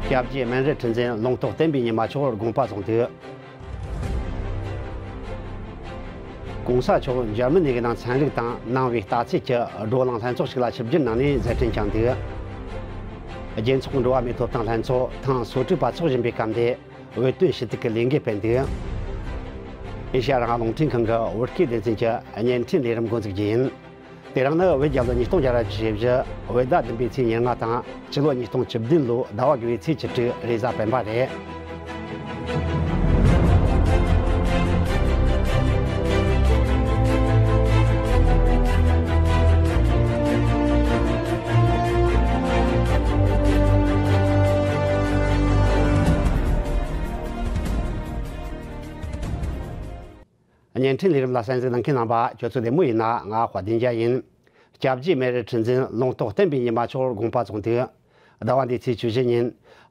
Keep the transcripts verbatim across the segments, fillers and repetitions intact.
སྐྱབས་རྗེ་སྨན་རི་ཁྲི་འཛིན་ལུང་རྟོགས་བསྟན་པའི་ཉི་མ་མཆོག་དགོངས་པ་རྫོགས་འདུག་གོང་ས་མཆོག་འཇར་མ་ནི་གི་ནང་ཚན་རིག་དང་ནང་པའི་ལྟ་ཚུལ་གྱི་བགྲོ་གླེང་ལྷན་ཚོགས་ཤིག་ལ་ཆིབས་བསྒྱུར་གནང་ནས་མཛད་འཕྲིན་བསྐྱངས་འདུག་རྒྱལ་ཚོགས་འགྲོ་བ་མིའི་ཐོབ་ཐང་ལྷན་ཚོགས་ཐེངས་སོ་དྲུག་པ་ཚོགས་བཞིན་པའི་སྐབས་འདིར་བོད་དོན་ཞུ་གཏུག་གི་ལས་འགུལ་སྤེལ་འདུག་ཨེ་ཤ་ཡ་རང་དབང་རླུང་འཕྲིན་ཁང་གི་བོད་སྐད་སྡེ་ཚན་གྱི་བརྙན་འཕྲིན་ལས་རིམ་འགོ་འཛུགས་རྒྱུ་ཡིན། དེ་རིང་ནི་བོད་རྒྱལ་ལོ་ཉིས་སྟོང་བརྒྱ་ར་བཅུ་ཞེ་བཞི་བོད་ཟླ་བདུན་པའི་ཚེས་ཉེར་ལྔ་དང་ཕྱི་ལོ་ཉིས་སྟོང་བཅུ་བདུན་ལོའི་ཟླ་བ་དགུ་བའི་ཚེས་བཅུ་དྲུག་རེས་གཟའ་སྤེན་པ་རེད། བརྙན་འཕྲིན་ལས་རིམ་ལ་གསན་གཟིགས་གནང་མཁན་རྣམ་པ་ཁྱོད་ཚོ་བདེ་མོ་ཡིན་ན། ང་དཔལ་ལྡན་རྒྱལ་ཡིན། སྐྱབས་རྗེ་སྨན་རི་ཁྲི་འཛིན་ལུང་རྟོགས་བསྟན་པའི་ཉི་མ་མཆོག་དགོངས་པ་རྫོགས་འདུག་ཟླ་བ་འདིའི་ཚེས་བཅུ་བཞི་ཉིན་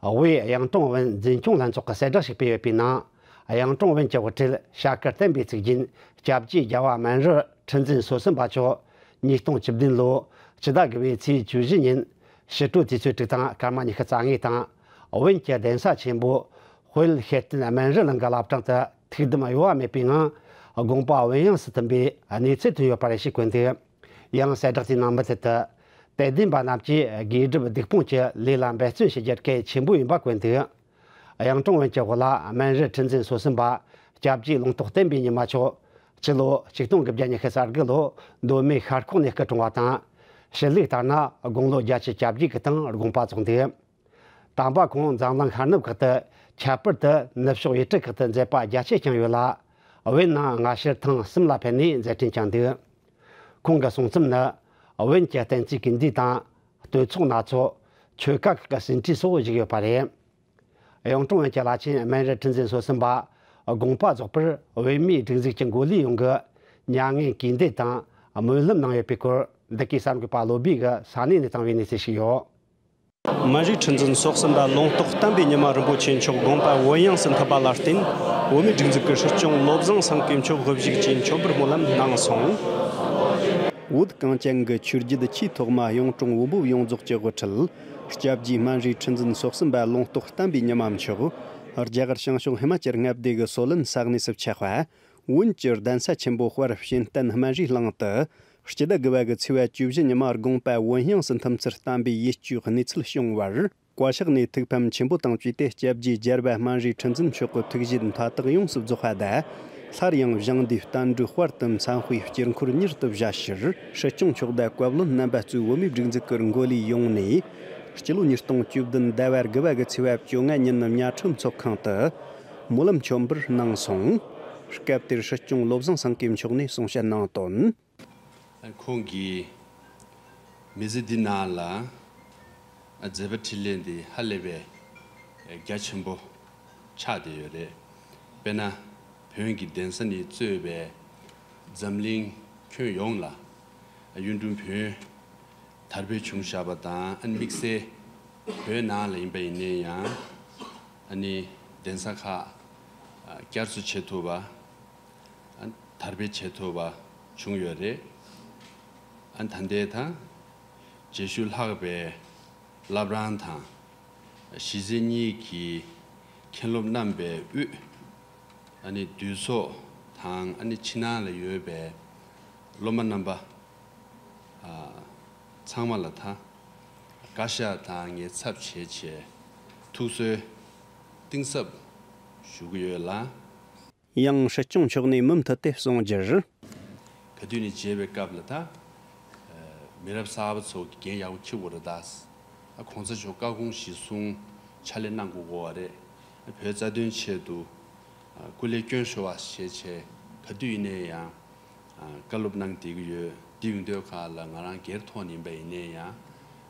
དབུས་གཡུང་དྲུང་བོན་འཛིན་སྐྱོང་ལྷན་ཚོགས་ཀྱིས་གསལ་བསྒྲགས་ཤིག་སྤེལ་ཡོད་པའི་ནང་། གཡུང་དྲུང་བོན་གྱི་དབུ་ཁྲིད་བྱ་དཀར་བསྟན་པའི་གཙུག་རྒྱན་སྐྱབས་རྗེ་རྒྱལ་བ་སྨན་རི་ཁྲི་འཛིན་སོ་གསུམ་པ་མཆོག་ཉིས་སྟོང་བཅུ་བདུན་ལོའི་ཕྱི་ཟླ་དགུ་བའི་ཚེས་བཅུ་བཞི་ཉིན་ཕྱི་དྲོ་དུས་ཚོད་དྲུག་དང་སྐར་མ་ཉི་ཤུ་རྩ་ལྔ་དང་། བོན་གྱི་གདན་ས་ཆེན་པོ་དཔལ་ཤེར་བསྟན་སྨན་རི་གླིང་གི་བླ་བྲང་དུ་ཐུགས་དམ་གཡོ་བ་མེད་པའི་ངང་དགོངས་པ་བོན་དབྱངས་སུ་ཐིམ་པའི་གནས་ཚུལ་ཐོན་ཡོད་པ་རེད་ཞེས་བཀོད་འདུག་ཡང་གསལ་བསྒྲགས་དེའི་ནང་མུ་མཐུད་དུ། དད་ལྡན་པ་རྣམས་ཀྱིས་དགེ་སྒྲུབ་སྡིག་སྤོང་གི་ལས་ལ་འབད་བརྩོན་བྱེད་རྒྱུ་གལ་ཆེན་པོ་ཡིན་པ་བཀོད་འདུག་གཡུང་དྲུང་བོན་གྱི་དབུ་བླ་སྨན་རི་ཁྲི་འཛིན་སོ་གསུམ་པ་སྐྱབས་རྗེ་ལུང་རྟོགས་བསྟན་པའི་ཉི་མ་མཆོག་སྤྱི་ལོ་ཆིག་སྟོང་དགུ་བརྒྱ་ཉི་ཤུ་རྩ་དགུ་ལོ་མདོ་སྨད་ཤར་ཁོག་ནས་སྐུ་འཁྲུངས་པ་དང་། ཕྱི་ལུགས་ལྟར་ན་དགུང་ལོ་བརྒྱད་ཅུ་གྱ་བརྒྱད་ཀྱི་སྟེང་དགོངས་པ་རྫོགས་འདུག་དམ་པ་ཁོང་འཛམ་གླིང་ཤར་ནུབ་ཁག་ཏུ་ཁྱད་པར་དུ་ནུབ་ཕྱོགས་ཡུལ་གྲུ་ཁག་ཏུ་མཛད་པ་རྒྱ་ཆེ་བསྐྱངས་ཡོད་ལ། བོད་ནང་སྔ་ཕྱིར་ཐེངས་གསུམ་ལ་ཕེབས་ནས་མཛད་འཕྲིན་བསྐྱངས་འདུག་ཁོང་གི་གསུང་རྩོམ་ནི་བོན་གྱི་བསྟན་རྩིས་ཀྱི་འདུས་དང་། བསྟོད་ཚོགས་སྣ་ཚོགས། ཆོས་བཀའ་ཁག་གི་ཟིན་བྲིས་སོགས་བཞུགས་ཡོད་པ་རེད། གཡུང་དྲུང་བོན་གྱི་བླ་ཆེན་སྨན་རི་ཁྲི་འཛིན་སོ་གསུམ་པ་དགོངས་པ་རྫོགས་པར་བོད་མིའི་སྒྲིག་འཛུགས་ཀྱི་མགོ་ལས་ཡོངས་ཀྱིས་མྱ་ངན་གུས་འདུད་དང་སྨོན་ལམ་གནང་ཡོད་པའི་སྐོར་འདི་གའི་གསར་འགོད་པ་བློ་བྷེ་གིས་ས་གནས་ནས་བཏང་བའི་གནས་ཚུལ་ཞིག་ཡོད། སྨན་རི་ཁྲི་འཛིན་སོ་གསུམ་པ་ལུང་རྟོགས་བསྟན་པའི་ཉི་མ་རིན་པོ་ཆེ་མཆོག་དགོངས་པ་བོན་དབྱངས་སུ་ཐིམ་པ་ལ་བརྟེན། བོད་མིའི་སྒྲིག་འཛུགས་ཀྱི་སྲིད་སྐྱོང་བློ་བཟང་སེང་གེ་མཆོག་དབུ་བཞུགས་ཀྱིས་མཆོད་འབུལ་སྨོན་ལམ་གནང་སོང་། བོད་གངས་ཅན་གྱི་ཆོས་བརྒྱུད་ཆེས་ཐོག་མ་གཡུང་དྲུང་བོན་པོ་ཡོངས་རྫོགས་ཀྱི་དབུ་ཁྲིད། སྐྱབས་རྗེ་སྨན་རི་ཁྲི་འཛིན་སོ་གསུམ་པ་ལུང་རྟོགས་བསྟན་པའི་ཉི་མ་མཆོག་རྒྱ་གར་བྱང་ཕྱོགས་ཧི་མ་ཅལ་མངའ་སྡེ་གི་སོ་ལན་ས་གནས་སུ་ཆགས་པ། བོན་གྱི་གདན་ས་ཆེན་པོ་དཔལ་ཤེར་བསྟན་སྨན་རིའི་གླིང་དུ། སྤྱི་ཟླ་དགུ་བ་གི་ཚེས་པ་བཅུ་བཞི་ཉི་མ་དགོངས་པ་བོན་དབྱངས་སུ་ཐིམ་ཚུལ་བསྟན་པའི་ཡིད་སྐྱོའི་གནས་ཚུལ་བྱུང་བར། བཀའ་ཤག་ནས་ཐུགས་ཕམ་ཆེན་པོ་དང་བཅས་ཏེ། སྐྱབས་རྗེ་རྒྱལ་བ་སྨན་རི་ཁྲི་འཛིན་མཆོག་གི་ཐུགས་བཞེད་མཐའ་དག་ཡོངས་སུ་རྫོགས་པ་དང་། སླར་ཡང་བཞེངས་འདུས་བསྟན་འགྲོའི་དཔལ་དུ་འཚམས་དཔེའི་དཀྱིལ་འཁོར་མྱུར་དུ་བཞད་ཕྱིར། སྲིད་སྐྱོང་མཆོག་དང་བཀའ་བློན་རྣམ་པ་གཙོས་བོད་མིའི་སྒྲིག་འཛུགས་ཀྱི་མགོ་ལས་ཡོངས་ནས། སྤྱི་ལོ་ཉིས་སྟོང་བཅུ་བདུན་ཟླ་བ་དགུ་བ་གི་ཚེས་པ་བཅོ་ལྔ་ཉིན་གཉའ་ཁྲི་ཚོགས་ཁང་དུ་སྨོན་ལམ་མཆོད་འབུལ་གནང་སོང་། སྐབས་དེར་སྲིད་སྐྱོང་བློ་བཟང་སེང་གེ་མཆོག་ནས་གསུང་བཤད་གནང་དོན། ཁོང་གིས་མི་ཚེ་འདི་ནང་ལ་མཛད་པ་འཕྲིན་ལས་འདི་ཧ་ལས་པའི་རྒྱ་ཆེན་པོ་ཆགས་བསྡད་ཡོད་རེད། དཔེར་ན་བོན་གྱི་གདན་ས་ནས་གཙོས་པའི་འཛམ་གླིང་ཁྱོན་ཡོངས་ལ་གཡུང་དྲུང་བོན་དར་སྤེལ་བྱུང་བཞག་པ་དང་། ཨ་ནི་དམིགས་བསལ་བོད་ནང་ལ་ཡིན་པ་ཡིན་ནའི་ཡང་། ཨ་ནི་གདན་ས་ཁག་བསྐྱར་གསོ་བྱེད་ཐུབ་པ། ཨ་ནི་དར་སྤེལ་བྱེད་ཐུབ་པ་བྱུང་ཡོད་རེད། ཨ་ནི་ད་ལྟའི་ད་རྗེས་ཤུལ་ལྷག་པའི་བླ་བྲང་དང་། གཞིས་རྩེ་གཉིས་ཀྱི་མཁན་སློབ་རྣམ་པའི་དབུས། ཨ་ནི་འདུས་ཚོགས་དང་། ཨ་ནི་ཕྱི་ནང་ལ་ཡོད་པའི་སློབ་མ་རྣམ་པ། ཨ། ཚང་མ་ལ་ད་བཀའ་ཤག་དང་ངའི་ཚབ་བྱས་བྱས་ཐུགས་གསོའི་གཏིང་ཟབ་ཞུ་གི་ཡོད་ལ། ཡང་སྲིད་སྐྱོང་མཆོག་ནས་མུ་མཐུད་དེ་གསུངས་རྒྱུར། ག་དུས་ནས་མཇལ་བའི་སྐབས་ལ་ད། ཨ། མི་རབས་གསར་པ་ཚོ་གི་འགན་ཡག་པོ་འཁྱེར་དགོས་རེད་ད། ཨ། གོང་ས་མཆོག་བཀའ་དགོངས་གཞིར་བཟུང་ཕྱག་ལས་གནང་དགོས་ཀྱི་ཡོད་རེད། ཨ། བོད་རྩ་དོན་ཆེད་དུ། ཨ། སྐུ་ལས་སྐྱོན་ཤོར་བ་བྱས་བྱས་ག་དུས་ཡིན་ནའི་ཡང་། ཨ། བཀའ་སློབ་གནང་བསྡད་ཀྱི་ཡོད། འདི་ཡོང་དུས་སྒང་ལ་ང་རང་སྒེར་ཐོག་ནས་ཡིན་པ་ཡིན་ནའི་ཡང་།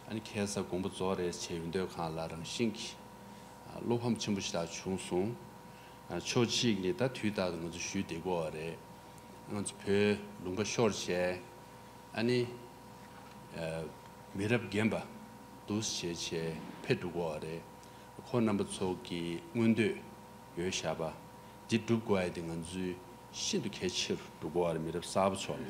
ཨ་ནི་ཁ་སང་དགོངས་པ་རྫོགས་རེད་བྱས་ཡོང་དུས་སྒང་ལ་རང་བཞིན་གྱིས། ཨ། བློ་ཕམ་ཆེན་པོ་ཞེ་དྲག་བྱུང་སོང་། ཨ། ཕྱོགས་གཅིག་ནས་ད་དུས་རྟག་ཏུ་ང་ཚོ་ཞུས་བསྡད་ཀྱི་ཡོད་རེད། ང་ཚོ་བོད་ལུང་པ་ཤོར་བྱས། ཨ་ནི། ཨ། མི་རབས་རྒན་པ་འདུག་སེ་བྱས་བྱས་ཕེབས་འགྲོ་གི་ཡོད་རེད། ཁོང་རྣམ་པ་ཚོ་གི་མངོན་འདོད་ཡོད་བཞག་པ་འདི་སྒྲུབ་དགོས་ཡ་དེ་ང་ཚོའི་ཤིན་ཏུ་གལ་ཆེ་རུ་འགྲོ་གི་ཡོད་རེད། མི་རབས་གསར་པ་ཚོ་ལ།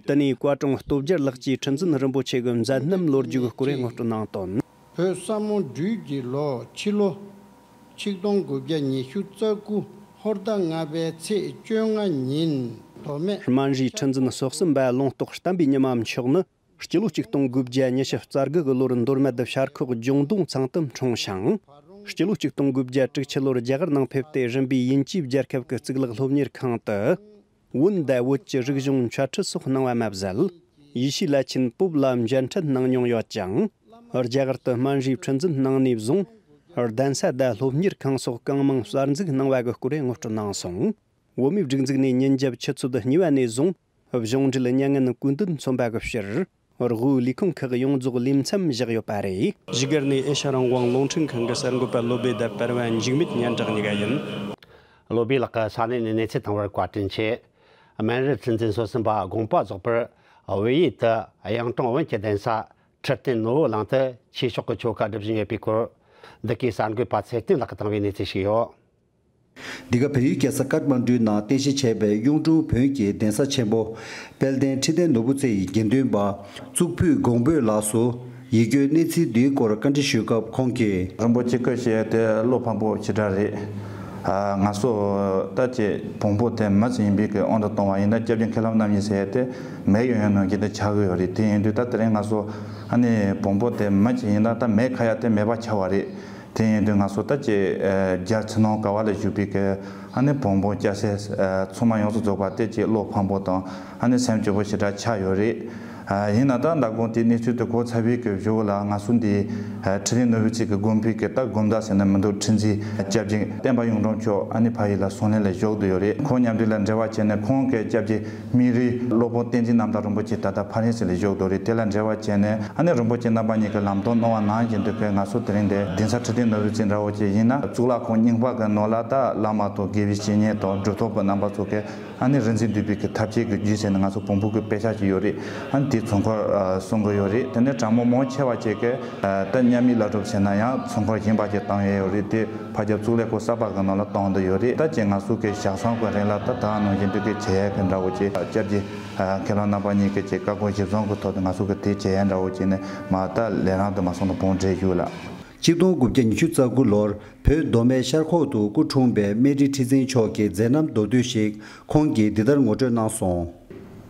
དེ་ནས་བཀའ་དྲུང་སྟོབས་རྒྱལ་ལགས་ཀྱིས་ཁྲི་འཛིན་རིན་པོ་ཆེ་གི་མཛད་རྣམ་ལོ་རྒྱུས་ཀྱི་སྐོར་ངོ་སྤྲོད་གནང་དོན། བོད་ས་མོ་སྦྲུལ་གྱི་ལོ་ཕྱི་ལོ་ཆིག་སྟོང་དགུ་བརྒྱ་ཉི་ཤུ་རྩ་དགུ་ཧོར་ཟླ་ལྔ་པའི་ཚེས་བཅོ་ལྔ་ཉིན་མདོ་སྨད། སྨན་རིའི་ཁྲི་འཛིན་ཟུར་གསུམ་པ་ལུང་རྟོགས་བསྟན་པའི་ཉི་མ་མཆོག་ནི། སྤྱི་ལོ་ཆིག་སྟོང་དགུ་བརྒྱ་ཉི་ཤུ་རྩ་དགུ་གི་ལོར་མདོ་སྨད་ཤར་ཁོག་ལྗང་སྡོང་ཚང་དུ་འཁྲུངས་ཤིང་། སྤྱི་ལོ་ཆིག་སྟོང་དགུ་བརྒྱ་དྲུག་ཅུ་ལོར་རྒྱ་གར་ནང་ཕེབས་ཏེ་རིམ་པས་དབྱིན་ཇིའི་རྒྱལ་ཁབ་ཀྱི་གཙུག་ལག་སློབ་གཉེར་ཁང་དུ། བོད་དང་བོད་ཀྱི་རིག་གཞུང་འཆད་ཁྲིད་སོགས་གནང་བ་མ་ཟད། ཡེ་ཤུའི་བླ་ཆེན་པོབ་ལ་མཇལ་འཕྲད་གནང་མྱོང་ཡོད་ཅིང་། རྒྱ་གར་དུ་སྨན་རིའི་ཁྲི་འཛིན་གནང་ནས་བཟུང་། གདན་ས་དང་སློབ་གཉེར་ཁང་སོགས་གང་མང་གསར་འཛུགས་གནང་བ་གི་སྐོར་ངོ་སྤྲོད་གནང་སོང་། བོད་མིའི་སྒྲིག་འཛུགས་ནས་ཉིན་རྒྱབ་ཆུ་ཚོད་གཉིས་པ་ནས་བཟུང་། གཞུང་འབྲེལ་མྱ་ངན་གུས་འདུད་མཚོན་པ་གི་ཕྱིར། དབུས་ལས་ཁུངས་ཁག་ཡོངས་རྫོགས་ལས་མཚམས་བཞག་ཡོད་པ་རེད། བཞུགས་སྒར་ནས་ཨེ་ཤ་རང་དབང་རླུང་འཕྲིན་ཁང་གི་གསར་འགོད་པ་བློ་བྷེ་དང་པར་ཝན་འཇིགས་མེད་སྙན་གྲགས་གཉིས་ཀ་ཡིན། བློ་བྷེ་ལགས་ཀྱིས་ས་གནས་ནས་གནས་ཚུལ་བཏང་བར་བཀའ་དྲིན་ཆེ། སྨན་རི་ཁྲི་འཛིན་སོ་གསུམ་པ་དགོངས་པ་རྫོགས་པར་བལ་ཡུལ་དུ་གཡང་གྲོང་བོན་གྱི་གདན་ས་ཁྲི་བརྟན་ནོར་བུ་གླིང་དུ་ཆོས་ཕྱོགས་ཀྱི་ཆོ་ག་སྒྲུབ་བཞིན་ཡོད་པའི་སྐོར། འདི་གའི་གསར་འགོད་པ་ཚེ་བརྟན་ལགས་ཀྱིས་བཏང་བའི་གནས་ཚུལ་ཞིག་ཡོད། འདི་ག་བལ་ཡུལ་རྒྱལ་ས་ཀཏ་མན་ཌུའི་ནང་རྟེན་གཞི་བྱས་པའི་གཡུང་དྲུང་བོན་གྱི་གདན་ས་ཆེན་པོ་དཔལ་ལྡན་ཁྲི་བརྟན་ནོར་བུ་རྩེ་ཡི་དགེ་འདུན་པ་གཙུག་ཕུད་གོང་འཕེལ་ལགས་སུ་ཡིད་སྐྱོའི་གནས་ཚུལ་འདིའི་སྐོར་བཀའ་འདྲི་ཞུས་སྐབས་ཁོང་གིས། རིན་པོ་ཆེ་སྐུ་ཞབས་དེ་བློ་ཕམ་པོ་ཞེ་དྲག་རེད། ཨ་ང་ཚོ་ད་ཅི་བོན་པོ་དེ་མི་ཞིག་ཡིན་པའི་གི་དབང་དུ་གཏོང་བ་ཡིན་ན་སྐྱབས་རྗེ་མཁན་སློབ་རྣམ་གཉིས་ཟེར་ཡ་དེ་མེད་ཡོད་ཡོད་ནང་བཞིན་དུ་ཆགས་ཀྱི་ཡོད་རེད། དེ་ཡིན་དུས་ད་དེ་རིང་ང་ཚོ་ཨ་ནི་བོན་པོ་དེ་མི་ཞིག་ཡིན་ན་ད་མེད་ཁ་ཡ་དེ་མེད་པ་ཆགས་པ་རེད། དེ་ཡིན་དུས་ང་ཚོ་ད་ཅི་ཨ་རྒྱལ་ཕྱི་ནང་ག་བ་ལ་བཞུགས་པའི་གི་ཨ་ནི་བོན་པོ་སྐྱ་སེར་ཨ་ཚང་མ་ཡོངས་སུ་རྫོགས་པ་དེ་ཅི་བློ་ཕམ་པོ་དང་ཨ་ནི་སེམས་སྐྱོ་པོ་ཞེ་དྲག་ཆགས་ཡོད་རེད། ཨ་ཡིན་ན་ད་མདང་དགོང་དེ་གནས་ཚུལ་དེ་གོ་ཚར་བའི་གི་གཞུག་ལ་ང་ཚོ་འདི་ཨ་ཁྲི་བརྟན་ནོར་བུ་རྩེ་གི་དགོན་པའི་གི་ད་དགོན་བདག་ཟེར་ན་མི་འདུག་ཁྲི་འཛིན་སྐྱབས་རྗེ་བསྟན་པ་གཡུང་དྲུང་མཆོག་ཨ་ནི་ཕ་ཡུལ་ལ་གསུང་གླེང་ལ་བཞུགས་བསྡད་ཡོད་རེད། ཁོང་མཉམ་འབྲེལ་ལ་འབྲེལ་བ་བྱས་ནས་ཁོང་གི་སྐྱབས་རྗེ་སྨན་རིའི་སློབ་དཔོན་བསྟན་འཛིན་རྣམ་དག་རིན་པོ་ཆེ་ད་ལྟ་ཕ་རན་སི་ལ་བཞུགས་བསྡད་རེད། དེ་ལ་འབྲེལ་བ་བྱས་ནས་ཨ་ནི་རིན་པོ་ཆེ་རྣམ་པ་གཉིས་ཀྱིས་ལམ་སྟོན་གནང་བ་ནང་བཞིན་དུ་གི་ང་ཚོ་དེ་རིང་འདིར་གདན་ས་ཁྲི་བརྟན་ནོར་བུ་རྩེ་འདྲ་བོ་ཅིག་ཡིན་ན་གཙུག་ལག་ཁང་རྙིང་པ་གི་ནང་ལ་ད་བླ་མ་དང་དགེ་བའི་བཤེས་གཉེན་དང་གྲུབ་ཐོབ་པ་རྣམ་པ་ཚོ་གི་ཨ་ནི་རིག་འཛིན་འདུས་པའི་གི་ཐབས་མཁས་ཀྱི་རྒྱུད་ཟེར་ནས་ང་ཚོ་བོན་པོ་གི་དཔེ་ཆ་ཅིག་ཡོད་རེད། ཨ་ནི་དེ་ཚོགས་འཁོར་ཨ་གསུང་གི་ཡོད་རེད། དེ་ནས་གྲྭ་མོ་མང་ཆེ་བ་ཅིག་གིས་ཨ་ད་མཉམ་མེད་བླ་སྒྲུབ་ཟེར་ན་ཡང་ཚོགས་འཁོར་གཞན་པ་ཅིག་བཏང་ཡས་ཡོད་རེད། དེ་ཕ་རྒྱལ་གཙུག་ལག་ཁང་གསར་པ་གི་ནང་ལ་བཏང་བསྡད་ཡོད་རེད། ད་ཅི་ང་ཚོ་གི་ཞག་གསུམ་གི་རིང་ལ་ད་ད་ནང་བཞིན་དུ་གི་བྱེད་ཡས་གི་འདྲ་བོ་ཅིག་སྐྱབས་རྗེ་ཨ་མཁན་སློབ་རྣམ་པ་གཉིས་ཀྱི་ཅིག་བཀའ་དགོངས་གཞིར་བཟུང་གི་ཐོག་ཏུ་ང་ཚོ་གི་དེ་བྱེད་ཡས་འདྲ་བོ་ཅིག་ནས་མ་ད་ལས་རང་དུ་མ་སོང་ན་བོན་འབྲེལ་ཞུ་ལ། ཆིག་སྟོང་དགུ་བརྒྱ་ཉི་ཤུ་རྩ་དགུ་ལོར་བོད་མདོ་སྨད་ཤར་ཁོག་ཏུ་སྐུ་འཁྲུངས་པའི་སྨན་རི་ཁྲི་འཛིན་མཆོག་གི་མཛད་རྣམ་མདོར་བསྡུས་ཤིག་ཁོང་གིས་འདི་ལྟར་ངོ་སྤྲོད་གནང་སོང་།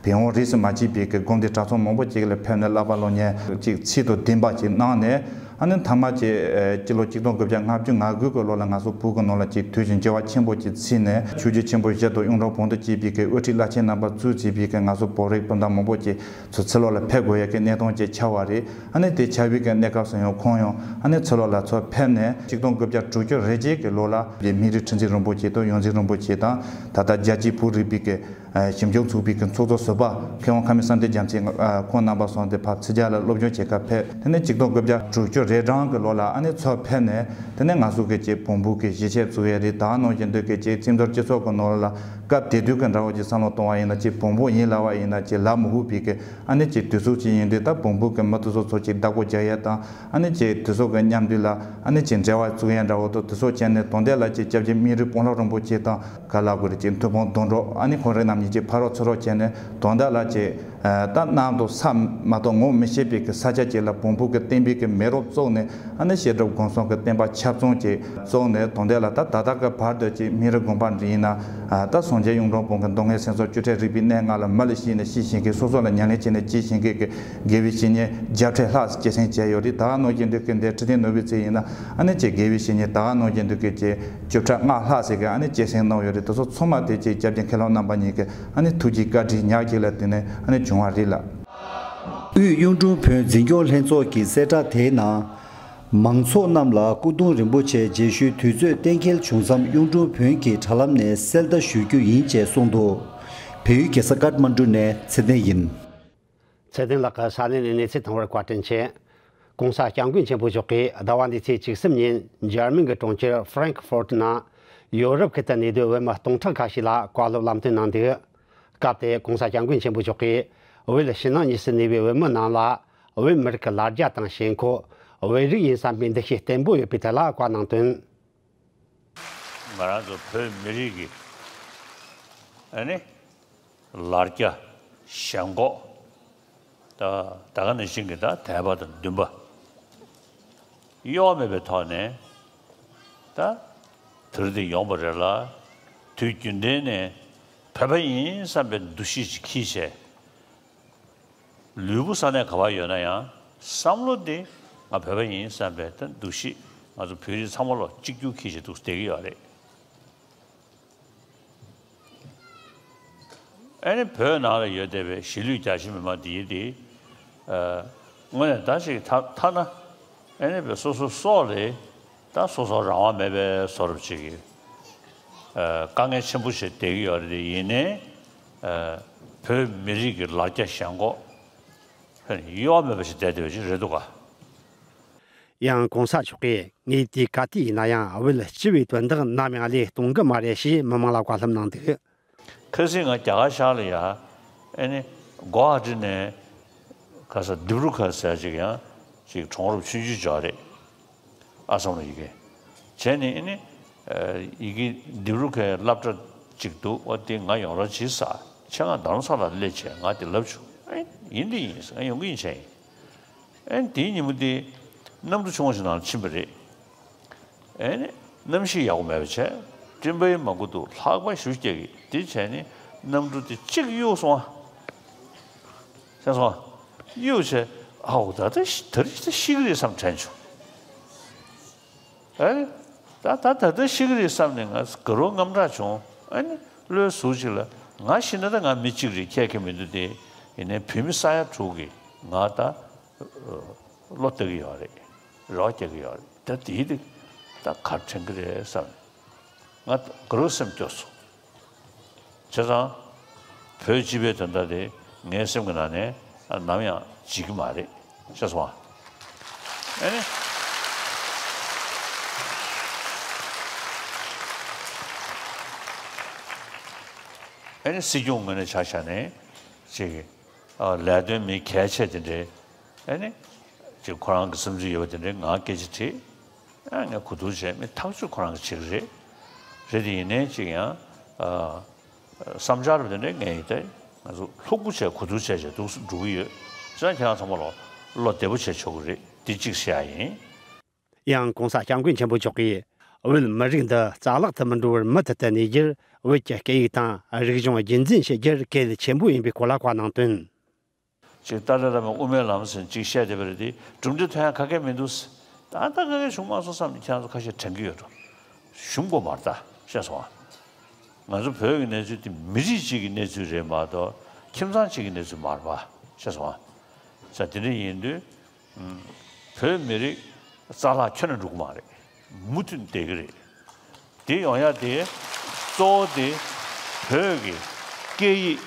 བོན་དབང་རིས་སུ་མ་ཆད་པའི་གི་དགོན་སྡེ་གྲྭ་ཚང་མང་པོ་ཅིག་ལ་ཕེབས་ནས་བསླབ་པ་སློབ་གཉེར་ཅིག་ཚད་དང་ལྡན་པ་ཅིག་གནང་ནས་ཨ་ནི་མཐའ་མ་ཅིག་སྤྱི་ལོ་ཆིག་སྟོང་དགུ་བརྒྱ་ལྔ་བཅུ་ང་དགུ་གི་ལོ་ལ་ང་ཚོ་བོད་ཀྱི་ནང་ལ་ཅིག་དུས་ཀྱི་འགྱུར་བ་ཆེན་པོ་ཅིག་ཕྱིན་ནས་ཆོས་བརྒྱུད་ཆེན་པོ་བཞི་དང་གཡུང་དྲུང་བོན་དུ་བཅས་པའི་གི་དབུ་ཁྲིད་བླ་ཆེན་རྣམ་པ་གཙོས་བྱས་པའི་གི་ང་ཚོ་བོད་རིགས་སྤུན་ཟླ་མང་པོ་ཅིག་ཚུར་ཕྱི་ལོགས་ལ་ཕེབས་དགོས་ཡ་གི་གནས་སྟངས་ཅིག་ཆགས་པ་རེད། ཨ་ནི་དེ་ཆགས་པའི་གི་གནས་སྐབས་སུ་ཡང་ཁོང་ཡང་ཨ་ནི་ཕྱི་ལོགས་ལ་ཚུར་ཕེབས་ནས་ཆིག་སྟོང་དགུ་བརྒྱ་དྲུག་ཅུ་རེ་གཅིག་གི་ལོ་ལ་སྨན་རི་ཁྲི་འཛིན་རིན་པོ་ཆེ་དང་ཡོངས་འཛིན་རིན་པོ་ཆེ་དང་ད་ལྟ་རྒྱལ་སྤྱིའི་བོད་རིག་པའི་གི་ཞིབ་འཇུག་ཚོགས་པའི་གི་ཚོགས་གཙོ་ཟུར་པ་མཁས་དབང་ཁ་མི་བསམ་གཏན་རྒྱ་མཚོ་ཁོང་རྣམ་པ་སོང་སྟེ་ཕར་ཕྱི་རྒྱལ་ལ་སློབ་སྦྱོང་བྱེད་གར་ཕེབས། དེ་ནས་ཆིག་སྟོང་དགུ་བརྒྱ་དྲུག་ཅུ་རེ་གྲངས་ཀྱི་ལོ་ལ་ཨ་ནི་ཚུར་ཕེབས་ནས་དེ་ནས་ང་ཚོ་གི་ཅིག་བོན་པོ་གི་གཞིས་བྱེས་བཙུགས་ཡས་རེད། ད་ནང་བཞིན་དུ་གི་ཅིག་བཙན་བྱོལ་སྤྱི་ཚོགས་ཀྱི་ནང་ལ་སྐབས་དེ་དུས་ཀྱི་འདྲ་བོ་ཅིག་བསམ་བློ་གཏོང་བ་ཡིན་ན་ཅིག་བོན་པོ་ཡིན་ལབ་པ་ཡིན་ན་ཅིག་ལབ་མི་དགོས་པའི་གི་ཨ་ནི་ཅིག་དུས་ཚོད་ཅིག་ཡིན་དུས་ད་བོན་པོ་གི་མི་དེ་ཚོ་ཚོ་ཅིག་བདག་པོ་རྒྱག་ཡས་དང་ཨ་ནི་ཅིག་དེ་ཚོ་གི་མཉམ་དུ་ལ་ཨ་ནི་ཅིག་འབྲེལ་བ་བཙུགས་ཡས་འདྲ་བོ་དང་དེ་ཚོ་བྱས་ནས་དོན་དེ་ལ་ཅིག་སྐྱབས་རྗེ་སྨན་རི་དཔོན་སློབ་རིན་པོ་ཆེ་དང་། ག་ལ་གོ་རེ་ཅིག་མཐུ་དཔོན་དོན་གྲུབ་ཨ་ནི་ཁོང་རང་རྣམ་གཉིས་ཀྱིས་ཕ་རོལ་ཚུར་རོལ་བྱས་ནས་དོན་དག་ལ་ཅིག་ད་གནམ་དང་ས་མ་གཏོགས་ངོ་མི་ཤེས་པའི་གི་ས་ཆ་ཅིག་ལ་བོན་པོ་གི་བསྟན་པའི་གི་མེ་རོ་བཙུགས་ནས་ཨ་ནི་བཤད་སྒྲུབ་སྒོམ་གསུམ་གི་བསྟན་པ་ཁྱབ་ཚང་ཅིག་བཙུགས་ནས་དོན་དག་ལ་ད་ད་ལྟ་གི་བར་དུ་ཅིག་སྨན་རི་དགོན་པ་འདི་ཡིན་ན་ད་སངས་རྒྱས་གཡུང་དྲུང་བོན་གྱི་མདོ་སྔགས་སེམས་གསུམ་བཅུ་ཕྲག་རིག་པའི་གནས་ལྔ་ལ་མི་ལ་ཤེས་ནས་ཤེས་བཞིན་གི་སོ་སོ་ལ་ཉམས་ལེན་བྱས་ནས་བྱེད་བཞིན་གི་གི་དགེ་བའི་བཤེས་གཉེན་བརྒྱ་ཕྲག་ལྷག་སྐྱེད་སྲིང་བྱས་ཡོད་རེད། ད་ག་ནང་བཞིན་དུ་གི་འདི་ཁྲི་བརྟན་ནོར་བུའི་རྩེ་ཡིན་ན་ཨ་ནི་ཅིག་དགེ་བའི་བཤེས་གཉེན་ད་ག་ནང་བཞིན་དུ་གི་ཅིག་བཅུ་ཕྲག་ལྔ་ལྷག་ཟེར་གི་ཨ་ནི་སྐྱེད་སྲིང་གནང་ཡོད་རེད། དེ་ཚོ་ཚང་མ་དེ་ཅིག་སྐྱབས་རྗེ་མཁན་སློབ་རྣམ་པ་གཉིས་ཀྱི་ཨ་ནི་ཐུགས་རྗེ་བཀའ་དྲིན་ཉག་གཅིག་ལ་བརྟེན་ནས་ཨ་ནི་བྱུང་བ་རེད་ལགས། དབུས་གཡུང་དྲུང་བོན་འཛིན་སྐྱོང་ལྷན་ཚོགས་ཀྱི་གསལ་བསྒྲགས་དེའི་ནང་། མང་ཚོགས་རྣམས་ལ་སྐུ་གདུང་རིན་པོ་ཆེ་རྗེས་ཤུལ་དུས་ཚོད་གཏན་འཁེལ་བྱུང་མཚམས་གཡུང་དྲུང་བོན་གྱི་དྲ་ལམ་ནས་གསལ་བརྡ་ཞུ་རྒྱུ་ཡིན་ཅེས་གསུངས་འདུག་བལ་ཡུལ་རྒྱལ་ས་ཀཏ་མན་ཌུ་ནས་ཚེ་བརྟན་ཡིན། ཚེ་བརྟན་ལགས་ཀྱིས་ས་གནས་ནས་གནས་ཚུལ་བཏང་བར་བཀའ་དྲིན་ཆེ། ྋགོང་ས་ྋསྐྱབས་མགོན་ཆེན་པོ་མཆོག་གིས་ཟླ་བ་འདིའི་ཚེས་བཅུ་གསུམ་ཉིན་འཇར་མན་གྱི་གྲོང་ཁྱེར་ཧྥ་རན་ཁི་ཧྥོར་ཊི་ནང་ཡོ་རོབ་ཁུལ་དུ་གནས་སྡོད་བོད་མི་སྟོང་ཕྲག་ཁ་ཤས་ལ་བཀའ་སློབ་ལམ་སྟོན་གནང་འདུག་སྐབས་དེར་ྋགོང་ས་ྋསྐྱབས་མགོན་ཆེན་པོ་མཆོག་གིས་བོད་ཕྱི་ནང་གཉིས་སུ་གནས་པའི་བོད་མི་རྣམས་ལ་བོད་མི་རིགས་ཀྱི་ལ་རྒྱ་དང་ཞེན་ཁོག་བོད་རིགས་ཡིན་བསམ་པའི་འདུ་ཤེས་བརྟན་པོ་ཡོད་པའི་ཐད་ལ་བཀའ་གནང་དོན། ང་རང་ཚོ་བོད་མི་རིགས་ཀྱི་ཨ་ནི་ལ་རྒྱ་ཞེན་ཁོག་ད་ད་ག་ནང་བཞིན་གྱི་ད་དད་པ་དང་འདུན་པ་ གཡོ་བ་མེད་པའི་ཐོག་ནས་ད་དེ་རིང་འདིར་ཡོང་བ་རེད་ལ། དུས་རྒྱུན་ལྡན་ནས་བོད་པ་ཡིན་བསམ་པའི་འདུ་ཤེས་ཅིག་འཁྱེར་བྱས། ལུས་པོ་ས་གནས་ག་པར་ཡོད་ན་ཡང་བསམ་བློ་འདི་ང་བོད་པ་ཡིན་བསམ་པའི་ད་འདུ་ཤེས། ང་ཚོ་བོད་རིགས་ཚང་མ་ལོ་གཅིག་གྱུར་འཁྱེར་བྱས་འདུག་བསྡད་ཀྱི་ཡོད་རེད། ཨ་ནི་བོད་ནང་ལ་ཡོད་བསྡད་པའི་གཞིས་ལུས་རྒྱ་ཆེ་མི་མང་འདིའི་དེ། ཨ། དངོས་གནས་ད་ཅིག་ཐ་ཐ་ན། ཨ་ནི་བོད་སོ་སོ་སོགས་ལས་ད་སོ་སོ་རང་དབང་མེད་པའི་བཟོ་འདྲ་ཅིག་གི། ཨ། དཀའ་ངལ་ཆེན་པོ་ཞིག་བསྡད་ཀྱི་ཡོད་རེད། དེ་ཡིན་ནའི། ཨ། བོད་མི་རིགས་ཀྱི་ལ་རྒྱ་ཞེན་ཁོག་གཡོ་བ་མེད་པ་ཞིག་བསྡད་བསྡད་པ་ཅིག་རེད་འདུག་ག། ཡང་གོང་ས་མཆོག་གིས་ངས་དུས་ག་དུས་ཡིན་ན་ཡང་བོད་སྤྱི་པའི་དོན་དག་ནམ་ཡང་བློས་གཏོང་གི་མ་རེད་ཞེས་མི་མང་ལ་བཀའ་སློབ་གནང་འདུག། ཁ་སང་ང་རྒྱ་གར་ཤར་ལ་ཡ། ཨ་ནི་གོ་ཧ་ཊི་ནས་ག་ས་དིབ་རུ་ཁ་ཟེར་ཅིག་ཡང་ཅིག་གྲོང་རབས་ཆུང་ཆུང་ཅིག་རེད། ཨ་སམ་ལ་ཡི་གེ་བྱས་ནས། ཨ་ནི་ཡི་གེ་དིབ་རུ་ཁའི་སློབ་གྲྭ་ཅིག་འདུག། འོ་དེ་ང་ཡོང་རོགས་གྱིས་ཟེར། ཆེད་མངགས་རྡ་རམ་ས་ལར་སླེབས་བྱས་ང་དེ་ལབ་བྱུང་། ཨེ་ཡིན་དེ་ཡིན་ཟེར། ང་ཡོང་གི་ཡིན་བྱས་ཡིན། ཨེ་དེའི་ཉིན་མོ་དེ་གནམ་གྲུ་ཆུང་བ་ཞིག་ནང་ལ་ཕྱིན་པ་རེད། ཨེ་ནི་གནམ་གཤིས་ཡག་པོ་མེད་པ་བྱས། སྤྲིན་པ་ཡང་མང་པོ་འདུག། ལྷགས་པ་ཞེ་པོ་རྒྱག་གི། དེ་བྱས་ནས་གནམ་གྲུ་དེ་གཅིག་གཡུག་སོང་ཨ། ཤེས་སོང་ཨ། གཡུག་བྱས། ཨའོ་ད་ལྟ་ཤི་ད་རེས་ཤི་གི་རེད་བསམ་དྲན་བྱུང་། ཨེ་ནི་ད་ད་ད་ལྟ་ཤི་གི་རེད་བསམ་ནས་ང་དགའ་རབ་དངངས་སྐྲག་བྱུང་། ཨེ་ནི་བློའི་ཟུར་ཅིག་ལ་ང་ཤི་ན་ད་ང་མི་གཅིག་རེད། ཁྱད་ཁྱད་མི་འདུག་སྟེ། ཡིན་ནའི་བོད་མི་ས་ཡ་དྲུག་གིས་ང་ད་བློ་གཏད་ཀྱི་ཡོད་རེད། རེ་བ་རྒྱག་གི་ཡོད་རེད། ད་དེའི་དེ་ད་ག་རེ་དྲན་གྱི་རེད་བསམ། ང་དགའ་རབ་སེམས་སྐྱོ་སོང་། བྱས་ཙང་། བོད་སྤྱི་པའི་དོན་དག་དེ་ངའི་སེམས་ཀྱི་ནང་ནས་ནམ་ཡང་བརྗེད་ཀྱི་མ་རེད། ཤེས་སོང་ཨ། ཨ་ནི། ཨ་ནི་སྲིད་སྐྱོང་ངོས་ནས་ཆ་བཞག་ནས་ཅིག། ཨ། ལས་དོན་མི་གལ་ཆེ་དེ་འདྲའི། ཨ་ནི། ཅིག་ཁོ་རང་གི་བསམ་ཚུལ་ཡོད་པ་དེ་འདྲའི་ང་སྐད་ཆ་དྲིས། ཨ། ངས་གོ་བསྡུར་བྱས། མི་ཐག་གཅོད་ཁོ་རང་གིས་བྱེད་ཀྱི་རེད། རེད་དེ་ཡིན་ནའི་ཅིག་ཡང་། ཨ། བསམ་འཆར་དེ་འདྲའི་ངས་ཡིན་ཏེ། ང་ཚོ་ལྷུག་པོ་བྱས་གོ་བསྡུར་བྱས་བྱས་འདུག་འགྲོ་གི་ཡོད། བྱས་ཙང་ཁྱེད་རང་ཚང་མ་ལོ་བློ་བདེ་པོ་བྱས་ཆོག་གི་རེད། འདི་གཅིག་བཤད་ཡ་ཡིན། ཡང་གོང་ས་སྐྱབས་མགོན་ཆེན་པོ་མཆོག་གིས་བོད་མི་རིགས་འདི་རྩ་བརླག་ཏུ་མི་འགྲོ་བར་མུ་མཐུད་དུ་གནས་རྒྱུར་བོད་ཀྱི་སྐད་ཡིག་དང་རིག་གཞུང་རྒྱུན་འཛིན་བྱེད་རྒྱུར་གལ་ཆེན་པོ་ཡིན་པའི་སྐོར་ལ་བཀའ་གནང་དོན། ཅིག་ཏཱ་ལའི་བླ་མས་དབུ་མའི་ལམ་ཟེར་ཅིག་བཤད་བསྡད་པ་རེད་དེ། གྲུབ་འབྲས་ཐོན་ཡ་ག་གེ་མི་འདུག། ད་ལྟ་ག་གེ་བྱུང་མ་སོང་བསམ་ནས་ཁྱེད་རང་ཚོ་ཁ་ཤས་དྲན་གྱི་ཡོད་འགྲོ། ཞུམ་དགོས་མ་རེད་ད། ཤེས་སོང་ཨ། ང་ཚོ་བོད་ཀྱི་གནས་ཚུལ་དེ་མི་རིགས་གཅིག་གི་གནས་ཚུལ་རེད་མ་གཏོགས་ཁྱིམ་ཚང་གཅིག་གི་གནས་ཚུལ་མ་རེད་པ། ཤེས་སོང་ཨ། ས་དེ་འདྲ་ཡིན་དུས། བོད་མི་རིགས་རྩ་བརླག་ཁྱོན་ནས་འགྲོ་གི་མ་རེད། མུ་མཐུད་བསྡད་ཀྱི་རེད། དེ་ཡོང་ཡ་དེ་གཙོ་བོ་དེ་བོད་ཀྱི་སྐད་ཡིག་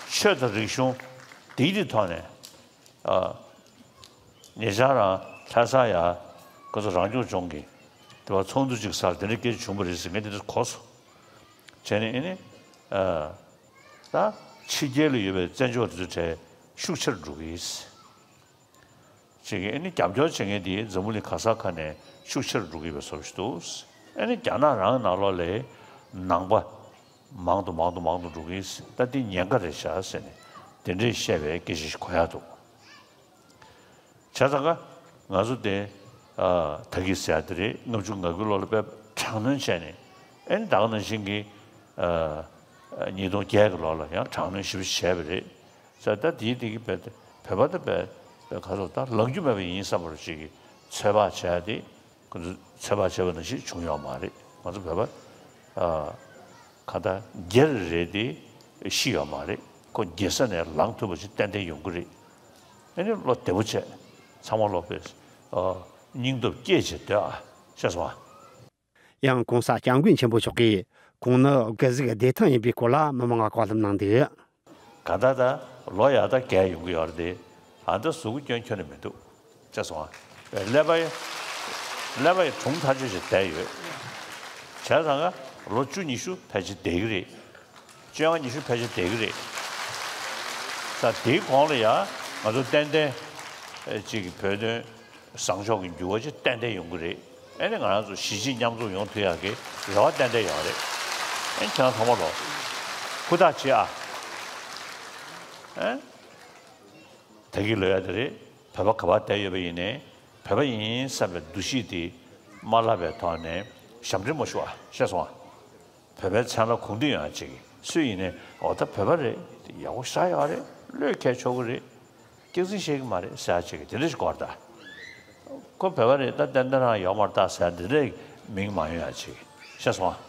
ཆོས་དང་རིག་གཞུང་དེའི་དེ་ཐོག་ནས། ཨ། ཉེ་ཆར་རང་ལྷ་ས་ཡ་ཁོ་ཚོ་རང་སྐྱོང་ལྗོངས་ཀྱི་དེ་བ་ཚོགས་འདུ་ཅིག་སར་དེ་འདྲ་སྐད་ཆ་བྱུང་བ་རེད་ཟེར། ངས་དེ་འདྲ་གོ་སོང་། བྱས་ནས་ཨེ་ནི། ཨ། ད་ཕྱི་རྒྱལ་ལ་ཡོད་པའི་བཙན་བྱོལ་དེ་ཚོ་གྲས་ཤུགས་ཆེར་འགྲོ་གི་ཡིན། ཅིག་ཨེ་ནི་རྒྱབ་སྐྱོར་བྱེད་མཁན་དེ་འཛམ་བུ་གླིང་ག་ས་ག་ནས་ཤུགས་ཆེར་འགྲོ་གི་ཡོད་པའི་བཟོ་ཞིག་འདུག། ཨེ་ནི་རྒྱ་ནག་རང་ནང་ལོགས་ལ་ནང་པ་མང་དུ་མང་དུ་མང་དུ་འགྲོ་གི་ཡིན། ད་འདི་ཉེན་ཁ་རེད་ཤག་ཟེར་ནས་དེ་འདྲས་བཤད་པའི་སྐད་ཆ་ཞིག་གོ་ཡག་འདུག། བྱས་ཙང་ཀ་ང་ཚོ་དེ། ཨ། ད་གི་ཟེར་ཡ་དེ་རེད། ལྔ་བཅུ་ང་དགུའི་ལོ་ལ་དཔེ་དྲག་གནོན་བྱས་ནས། ཨེ་ནི་ད་ག་ནང་བཞིན་གྱི། ཨ། ཉིས་སྟོང་བརྒྱད་ཀྱི་ལོ་ལ་ཡང་དྲག་གནོན་ཞེ་པོ་བྱས་པ་རེད། ས་ད་དེའི་དེ་གི་བོད་བོད་པ་ད་བོད་བོད་ག་ཚོད་ད་ལངས་རྒྱུ་མེད་པ་ཡིན་བསམ་པ་རུ་ཅིག་གི་ཚོད་དཔག་བྱས་ཏེ། ཁོ་ཚོས་ཚོད་དཔག་བྱས་པ་ནང་བཞིན་བྱུང་ཡོད་མ་རེད། ང་ཚོ་བོད་པ། ཨ། གང་ལྟར་སྒེར་རེད་དེ་ཤི་ཡོད་མ་རེད། ཁོ་སྒེར་ས་ནས་ལངས་ཐུབ་པ་ཅིག་ཏན་ཏན་ཡོང་གི་རེད། ཨ་ནི་བློ་བདེ་པོ་བྱས། ཚང་མ་བློ་དཔེ། ཨ། སྙིང་སྟོབས་བསྐྱེད་བྱས་སྡོད་ཨ། ཤེས་སོང་ཨ། ཡང་གོང་ས་སྐྱབས་མགོན་ཆེན་པོ་མཆོག་གིས་ཁོང་ནི་སྐུ་གཟུགས་བདེ་ཐང་ཡིན་པའི་སྐོར་ལ་མི་མང་ལ་བཀའ་སློབ་གནང་འདུག། གང་ལྟར་ད་ལོ་ཡག་ད་རྒས་ཡོང་གི་ཡོད་རེད་དེ། ཨ། ད་གཟུགས་པོ་སྐྱོན་ཁྱོན་ནས་མི་འདུག། ཤེས་སོང་ཨ། ཀླད་པ་ཡི་ཀླད་པ་ཡི་གྲུང་ཐག་ཆོད་ཅིག་བསྡད་ཡོད། བྱས་ཙང་ཀ་ལོ་བཅུ་ཉི་ཤུ་ཕལ་ཆེར་བསྡད་ཀྱི་རེད། བཅོ་ལྔ་ཉི་ཤུ་ཕལ་ཆེར་བསྡད་ཀྱི་རེད། ད་དེའི་གོང་ལ་ཡང་ང་ཚོ་ཏན་ཏན་ཅིག་གི་བོད་དོན་བཟང་ཕྱོགས་ཀྱི་འགྱུར་བ་ཅིག་ཏན་ཏན་ཡོང་གི་རེད། ཨེ་ནི་ང་རང་ཚོ་གཞིས་བྱེས་མཉམ་འཛོམས་ཡོང་ཐུབ་ཡག་གི་རེ་བ་ཏན་ཏན་ཡོད་རེད། ཨེ་ནི་ཁྱེད་རང་ཚང་མ་ལོ་ཧུར་ཐག་བྱེད་ཨ། ཨེ། ད་གི་ལོ་ཡག་དེ་རེད། བོད་པ་ག་པར་བསྡད་ཡོད་པ་ཡིན་ནའི། བོད་པ་ཡིན་བསམ་པའི་འདུ་ཤེས་དེ་མ་བརླག་པའི་ཐོག་ནས་ཞབས་འདྲེན་མ་ཞུ་བ། ཤེས་སོང་ཨ། བོད་པའི་མཚན་ལ་གུས་འདུད་ཡོང་ཡ་ཅིག་སུ་ཡིན་ནའི་འོ་ད་བོད་པ་རེད། ཡག་པོ་ཞེ་དྲག་ཡོད་རེད། བློས་འཁེལ་ཆོག་གི་རེད། སྐྱག་རྫུན་བཤད་གི་མ་རེད་ཟེར་ཡ་ཅིག་དེ་འདྲ་ཞིག་དགོས་རེད་ད། ཁོ་བོད་པ་རེད་ད། ཏན་ཏན་རང་ཡོད་མ་རེད་ད་ཟེར་ཡ་འདི་འདྲའི་མིང་མ་ཡོང་ཡ་ཅིག་ཤེས་སོང་ཨ།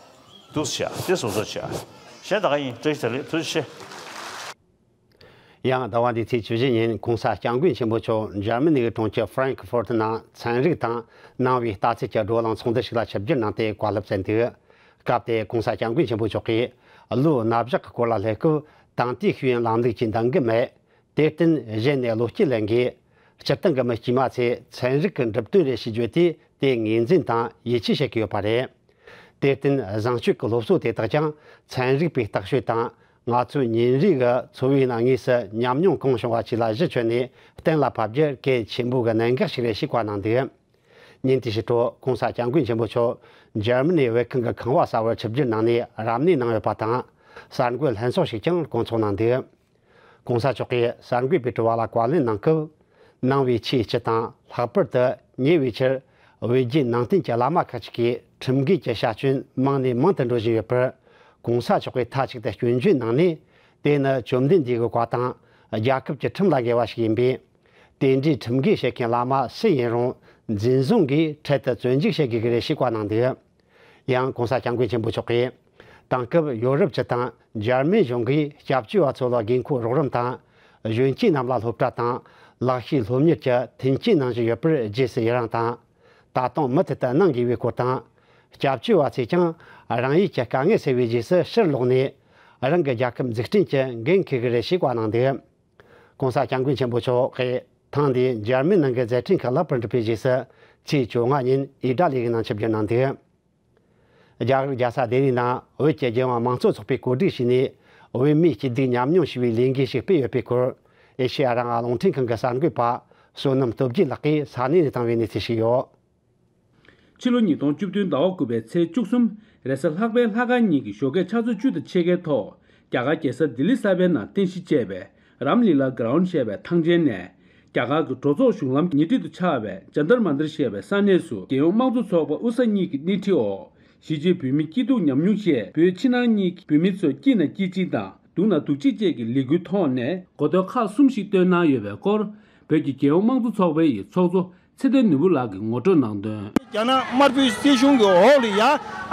འདུག་སེ་བྱས་ཨ། དེ་བཟོ་བཟོ་བྱས་ཨ། གཞན་ད་ག་ཡིན། བཀྲ་ཤིས་བདེ་ལེགས། ཐུགས་རྗེ་ཆེ། ཡང་ཟླ་བ་འདིའི་ཚེས་བཅུ་བཞི་ཉིན་༸གོང་ས་༸སྐྱབས་མགོན་ཆེན་པོ་མཆོག་འཇར་མ་ནི་གི་གྲོང་ཁྱེར་ཧྥ་རན་ཁི་ཧྥོར་ཏི་ནང་ཚན་རིག་དང་ནང་པའི་ལྟ་ཚུལ་གྱི་བགྲོ་གླེང་ཚོགས་འདུ་ཞིག་ལ་ཆིབས་བསྒྱུར་གནང་སྟེ་བཀའ་སློབ་སྩལ་འདུག་སྐབས་དེར་༸གོང་ས་༸སྐྱབས་མགོན་ཆེན་པོ་མཆོག་གིས་ལོའི་རྣ་བཞག་གི་སྐོར་ལ་སླེབས་སྐབས། དེང་དུས་ཤེས་ཡོན་ལམ་ལུགས་ཀྱིས་འདང་གི་མེད། དེར་བརྟེན་གཞི་ནས་བློ་སྐྱེད་ལེན་དགོས། སྤྱིར་བཏང་གི་མི་དཀྱུས་མ་ཚོས་ཚན་རིག་གི་འགྲུབ་དོན་རེད་ཞེས་བརྗོད་དུས་དེ་ངོས་འཛིན་དང་ཡིད་ཆེས་བྱེད་ཀྱི་ཡོད་པ་རེད། དེར་བརྟེན་བཟང་སྤྱོད་ཀྱི་སློབ་གསོ་དེ་དག་ཀྱང་ཚན་རིག་པའི་བརྟག་དཔྱད་དང་། ང་ཚོའི་ཉིན་རེའི་གི་འཚོ་བའི་ནང་དངོས་སུ་ཉམས་མྱོང་གང་བྱུང་བ་ཞིག་ལ་གཞི་བཅོལ་ནས་གཏན་ལ་ཕབ་རྒྱུ་གལ་ཆེན་པོ་གི་གནད་འགག་ཞིག་རེད་ཞེས་བཀའ་གནང་འདུག་ཉིན་དེའི་ཕྱི་དྲོ་༸གོང་ས་༸སྐྱབས་མགོན་ཆེན་པོ་མཆོག་འཇར་མ་ནིའི་བོད་ཁང་གི་ཁང་བ་གསར་པར་ཆིབས་བསྒྱུར་གནང་ནས་རབ་གནས་གནང་ཡོད་པ་དང་། གསར་འགོད་ལྷན་ཚོགས་ཤིག་ཀྱང་བསྐོང་ཚོགས་གནང་འདུག༸གོང་ས་མཆོག་གིས་གསར་འགོད་པའི་དྲི་བ་ལ་བཀའ་ལན་གནང་སྐབས། ནང་པའི་ཆོས་སྤྱི་དང་ལྷག་པར་དུ་ཉེ་བའི་ཆར་བོད་བརྒྱུད་ནང་བསྟན་གྱི་བླ་མ་ཁག་ཅིག་གིས་ཁྲིམས་འགལ་གྱི་བྱ་སྤྱོད་མང་ནས་མང་དུ་འགྲོ་བཞིན་ཡོད་པར། ༸གོང་ས་མཆོག་གིས་མཐའ་གཅིག་ཏུ་སྐྱོན་བརྗོད་གནང་ནས། དེ་ནི་བཅོམ་ལྡན་འདས་ཀྱི་བཀའ་དང་རྒྱལ་ཁབ་ཀྱི་ཁྲིམས་ལ་འགལ་བ་ཞིག་ཡིན་པས། དེ་འདྲའི་ཁྲིམས་འགལ་བྱེད་མཁན་བླ་མ་སུ་ཡིན་རུང་འཛིན་བཟུང་གིས་འཕྲལ་དུ་བཙོན་འཇུག་བྱེད་དགོས་ཀྱི་རེད་ཞེས་བཀའ་གནང་འདུག་ཡང་༸གོང་ས་༸སྐྱབས་མགོན་ཆེན་པོ་མཆོག་གིས། དེང་སྐབས་ཡོ་རོབ་སྤྱི་དང་འཇར་མན་གཞུང་གིས་སྐྱབས་བཅོལ་བ་ཚོ་ལ་དགོས་མཁོ་རོགས་རམ་དང་། གཞོན་སྐྱེས་རྣམས་ལ་སློབ་གྲྭ་དང་ལག་ཤེས་སློབ་གཉེར་གྱི་མཐུན་རྐྱེན་གནང་བཞིན་ཡོད་པར་རྗེས་སུ་ཡི་རང་དང་། ད་དུང་མུ་མཐུད་དུ་གནང་དགོས་པའི་སྐོར་དང་། སྐྱབས་བཅོལ་བ་ཚོས་ཀྱང་རང་ཡུལ་གྱི་དཀའ་ངལ་སེལ་བའི་རྗེས་སུ་ཕྱིར་ལོག་ནས་རང་གི་རྒྱལ་ཁབ་འཛུགས་སྐྲུན་གྱི་འགན་འཁུར་གྱི་རེད་ཞེས་བཀའ་གནང་འདུག ༸གོང་ས་༸སྐྱབས་མགོན་ཆེན་པོ་མཆོག་གིས་ཐེངས་འདིའི་འཇར་མན་ནང་གི་མཛད་འཕྲིན་ཁག་ལེགས་པར་འགྲུབ་པའི་རྗེས་སུ་ཚེས་བཅོ་ལྔ་ཉིན་ཨི་ཏྲ་ལི་ཡི་ནང་ཆིབས་བསྒྱུར་གནང་འདུག་རྒྱ་གར་རྒྱལ་ས་ལྡི་ལིའི་ནང་བོད་ཀྱི་རྒྱལ་ཡོངས་དམངས་གཙོ་ཚོགས་པས་གོ་སྒྲིག་བྱས་ནས་བོད་མིའི་སྐྱིད་སྡུག་མཉམ་མྱོང་ཞེས་པའི་ལས་འགུལ་ཞིག་སྤེལ་ཡོད་པའི་སྐོར། ཨེ་ཤེ་ཡ་རང་དབང་རླུང་འཕྲིན་ཁང་གི་གསར་འགོད་པ་བསོད་ནམས་སྟོབས་རྒྱས་ལགས་ཀྱིས་ས་གནས་ནས་བཏང་བའི་གནས་ཚུལ་ཞིག་ཡོད། ཕྱི་ལོ་ཉིས་སྟོང་བཅུ་བདུན་ཟླ་བ་དགུ་པའི་ཚེས་བཅུ་གསུམ་རེས་གཟའ་ལྷག་པའི་ལྷག་དཀར་ཉིན་གྱི་ཞོགས་ཀས་ཆུ་ཚོད་བཅུ་དང་ཕྱེད་ཀའི་ཐོག་རྒྱ་གར་རྒྱལ་ས་ལྡི་ལི་གསར་པའི་ནང་རྟེན་གཞི་བྱས་པའི་རམ་ལི་ལ་གྷ་རའུན་ཞེས་པའི་ཐང་ཆེན་ནས། རྒྱ་གར་གྱི་གྲོས་ཚོགས་གཞུང་ལམ་ཉེ་འཁྲིས་སུ་ཆགས་པའི་ཇན་ཏར་མན་ཏར་ཞེས་པའི་ས་གནས་སུ་རྒྱལ་ཡོངས་དམངས་གཙོ་ཚོགས་པ་དབུས་ས་གཉིས་ཀྱི་སྣེ་ཁྲིད་འོག་གཞིས་བྱེས་བོད་མིའི་སྐྱིད་སྡུག་མཉམ་མྱོང་ཞེས་བོད་ཕྱི་ནང་གཉིས་ཀྱི་བོད་མི་ཚོའི་སྐྱིད་ན་སྐྱིད་གཅིག་དང་སྡུག་ན་སྡུག་གཅིག་བཅས་ཀྱི་ལས་འགུལ་ཐོག་ནས་གོ་ཐོས་ཁག་གསུམ་ཞིག་བཏོན་གནང་ཡོད་པའི་སྐོར། བོད་ཀྱི་རྒྱལ་ཡོངས་དམངས་གཙོ་ཚོགས་པའི་ཡི་ཚོགས་གཙོ་ཚེ་བརྟན་ནོར་བུ་ལགས་ཀྱིས་ངོ་སྤྲོད་གནང་དོན། རྒྱ་ནག་དམར་པོའི་སྲིད་གཞུང་གི་འོག་ལ་ཡ་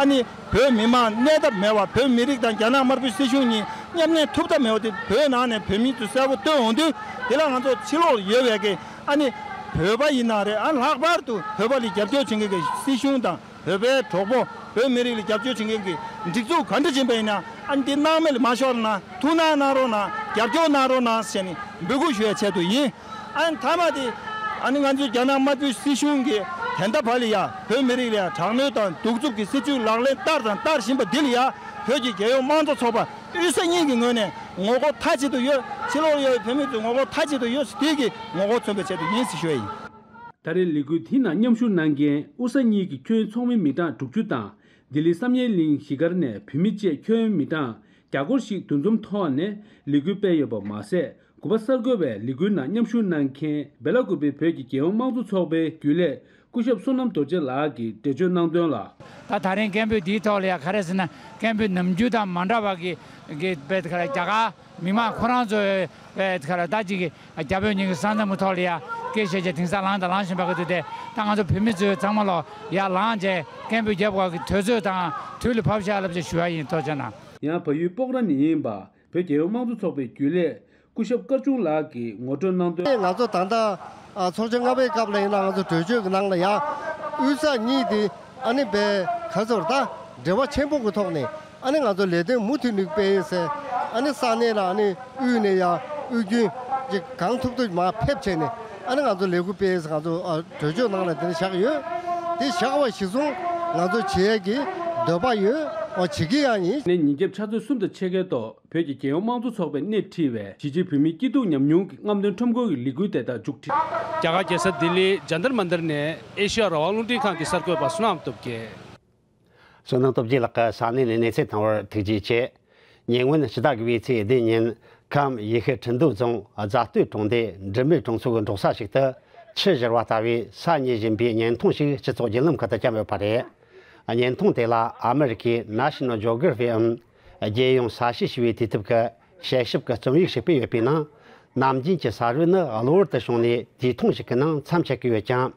ཨ་ནི་བོད་མི་མང་གནས་ཐབས་མེད་པ། བོད་མི་རིགས་དང་རྒྱ་ནག་དམར་པོའི་སྲིད་གཞུང་གཉིས་མཉམ་གནས་ཐུབ་ཐབས་མེད་པ་དེ། བོད་ནང་ནས་བོད་མི་ཚོ་གསལ་པོ་སྟོན་འོང་དུས། དེ་ལ་ང་ཚོ་ཕྱི་ལོགས་ཡོད་པའི་གི་ཨ་ནི་བོད་པ་ཡིན་ན་རེད། ཨ་ལྷག་པར་དུ་བོད་པ་ལ་རྒྱབ་སྐྱོར་བྱེད་མཁན་གྱི་སྲིད་གཞུང་དང་། བོད་པའི་གྲོགས་པོ། བོད་མི་རིགས་ལ་རྒྱབ་སྐྱོར་བྱེད་མཁན་གྱི་སྒྲིག་འཛུགས་ག་འདྲ་ཡིན་པ་ཡིན་ན། ཨ་ནི་འདི་སྣང་མེད་ལ་མ་ཤོར་ན། ཐུགས་སྣང་གནང་རོགས་གནང་། རྒྱབ་སྐྱོར་གནང་རོགས་གནང་ཟེར་ནས་འབོད་སྐུལ་ཞུ་ཡའི་ཆེད་དུ་ཡིན། ཨ་ནི་མཐའ་མ་དེ། ཨ་ནི་ང་ཚོའི་རྒྱ་ནག་དམར་པོའི་སྲིད་གཞུང་གིས་ད་ལྟ་བར་ལ་ཡ་བོད་མི་རིགས་ལ་ཡ་དྲག་གནོན་དང་གདུག་རྩུབ་ཀྱི་སྲིད་བྱུས་ལག་ལེན་བསྟར་དང་བསྟར་བཞིན་པ་འདི་ལ་ཡ། བོད་ཀྱི་རྒྱལ་ཡོངས་དམངས་གཙོ་ཚོགས་པ་དབུས་ས་གཉིས་ཀྱི་ངོས་ནས་ངོ་རྒོལ་མཐའ་གཅིག་ཏུ་ཡོད། ཕྱི་ལོགས་ཡོད་པའི་བོད་མི་ཚོས་ངོ་རྒོལ་མཐའ་གཅིག་ཏུ་ཡོད། དེ་གི་ངོ་རྒོལ་མཚོན་པའི་ཆེད་དུ་ཡིན་ཟེར་ཞུ་ཡ་ཡིན། ད་རེས་ལས་འགུལ་དེའི་ནང་མཉམ་ཞུགས་གནང་མཁན་དབུས་ས་གཉིས་ཀྱི་ཁྱོན་ཚོགས་མི་མི་གྲངས་དྲུག་ཅུ་དང་། ལྡི་ལི་བསམ་ཡས་གླིང་གཞིས་སྒར་ནས་བོད་མི་བཅས་ཁྱོན་མི་གྲངས་བརྒྱ་སྐོར་ཞིག་འདུ་འཛོམས་ཐོག་ནས་ལས་འགུལ་སྤེལ་ཡོད་པ་མ་ཟད། དགུ་པ་གསར་འགོད་པའི་ལས་འགུལ་ནང་མཉམ་ཞུགས་གནང་མཁན་སྦེ་ལ་ཀུ་པེ་བོད་ཀྱི་རྒྱལ་ཡོངས་དམངས་གཙོ་ཚོགས་པའི་རྒྱུན་ལས་སྐུ་ཞབས་བསོད་ནམས་རྡོ་རྗེ་ལགས་ཀྱིས་འགྲེལ་བརྗོད་གནང་དོན་ལ། ད་ད་རིང་སྐད་འབོད་འདིའི་ཐོག་ལ་ཡ་ག་རེ་ཟེར་ན། སྐད་འབོད་ནམ་རྒྱུན་དང་མ་འདྲ་བ་གི་གི་བེད་ཁ་ལ་རྒྱ་གར་མི་མང་ཁོ་རང་ཚོའི་བེད་ཁ་ལ་ད་ཅིག་གི་རྒྱ་བོད་གཉིས་ཀྱི་ས་མཚམས་ཐོག་ལ་ཡ་སྐད་བཤད་བྱས་དེང་སང་ལངས་དང་ལངས་བཞིན་པ་གི་དུས་དེ། ད་ང་ཚོ་བོད་མི་ཚོས་ཚང་མ་ལོ་ཡར་ལངས་བྱས་སྐད་འབོད་རྒྱབ་དགོས་ཀྱི་དུས་ཚོད་དང་དུས་ལ་བབས་ཤག་ལབ་བྱས་ཞུ་ཡ་ཡིན། ཐུགས་རྗེ་གནང་། ཡང་བལ་ཡུལ་སྤོག་ར་ནས་ཡིན་པ་བོད་རྒྱལ་ཡོངས་དམངས་གཙོ་ཚོགས་པའི་རྒྱུན་ལས་སྐུ་ཞབས་དཀར་ཆུང་ལགས་ཀྱིས་ངོ་སྤྲོད་གནང་དོན། ང་ཚོ་ད་ལྟ་ཨ་ཚོགས་ཆེན་ལྔ་པའི་སྐབས་ལ་ཡིན་ན། ང་ཚོ་གྲོས་ཆོད་ཀྱི་ནང་ལ་ཡང་དབུས་ས་གཉིས་དེ་ཨ་ནི་བའི་ག་ཚོད་ད་འབྲེལ་བ་ཆེན་པོ་གི་ཐོག་ནས་ཨ་ནི་ང་ཚོ་ལས་དོན་མུ་མཐུད་ནས་སྤེལ་ཡོད་ཟེར། ཨ་ནི་ས་གནས་ལ་ཨ་ནི་དབུས་ནས་ཡང་དབུས་རྒྱུན་གྱི་གང་ཐུབ་ཐུབ་མར་ཕེབས་བྱས་ནས་ཨ་ནི་ང་ཚོ་ལས་འགུལ་སྤེལ་ཡོད་ཟེར། ང་ཚོ་ཨ་གྲོས་ཆོད་ནང་ལ་དེ་འདྲ་བཞག་ཡོད། དེ་བཞག་པ་གཞིར་བཟུང་ང་ཚོ་བྱེད་ཡས་ཀྱི་འདོད་པ་ཡོད། ཨ་བྱེད་ཀྱི་ཡང་ཡིན། ནས་ཉིན་རྒྱབ་ཆུ་ཚོད་གསུམ་དང་ཕྱེད་ཀའི་ཐོག་བོད་ཀྱི་རྒྱལ་ཡོངས་དམངས་གཙོ་ཚོགས་པའི་སྣེ་ཁྲིད་པའི་གཞིས་བྱེས་བོད་མིའི་སྐྱིད་སྡུག་མཉམ་མྱོང་གི་རྔམ་སྟོན་ཁྲོམ་སྐོར་གྱི་ལས་འགུལ་དེ་དག་མཇུག་སྒྲིལ། རྒྱ་གར་རྒྱལ་ས་ལྡི་ལིའི་ཇན་ཏར་མན་ཏར་ནས་ཨེ་ཤེ་ཡ་རང་དབང་རླུང་འཕྲིན་ཁང་གི་གསར་འགོད་པ་བསོད་ནམས་སྟོབས་རྒྱས། བསོད་ནམས་སྟོབས་རྒྱས་ལགས་ཀྱིས་ས་གནས་ནས་གནས་ཚུལ་བཏང་བར་ཐུགས་རྗེ་ཆེ། ཉེ་སྔོན་ཕྱི་ཟླ་དགུ་པའི་ཚེས་བདུན་ཉིན་ཁམས་ཡེ་ཤེས་ཁྲི་འདུ་རྫོང་རྫ་སྟོད་གྲོང་སྡེ་འབྲི་སྨད་གྲོང་ཚོ་གི་འབྲོག་ས་ཞིག་ཏུ་ ཆུ་བཞུར་བ་ལྟ་བུའི་ས་རྙེད་བཞིན་པའི་བརྙན་ཐུང་ཞིག་སྤྱི་ཚོགས་བརྒྱུད་ལམ་ཁག་ཏུ་བསྐྱངས་ཡོད་པ་རེད། བརྙན་ཐུང་དེ་ལ་ཨ་མི་རི་ཀའི་National Geography འམ་རྒྱལ་ཡོངས་ས་གཤིས་ཞེས་པའི་དུས་དེབ་ཀྱི་དཔྱད་ཞིབ་ཀྱི་རྩོམ་ཡིག་ཞིག་སྤེལ་ཡོད་པའི་ནང་། ནམ་རྒྱུན་གྱི་ས་རུད་ནི་གློ་བུར་དུ་བྱུང་ནས་དུས་ཐུང་ཞིག་གི་ནང་མཚམས་ཆད་ཀྱི་ཡོད་ཀྱང་།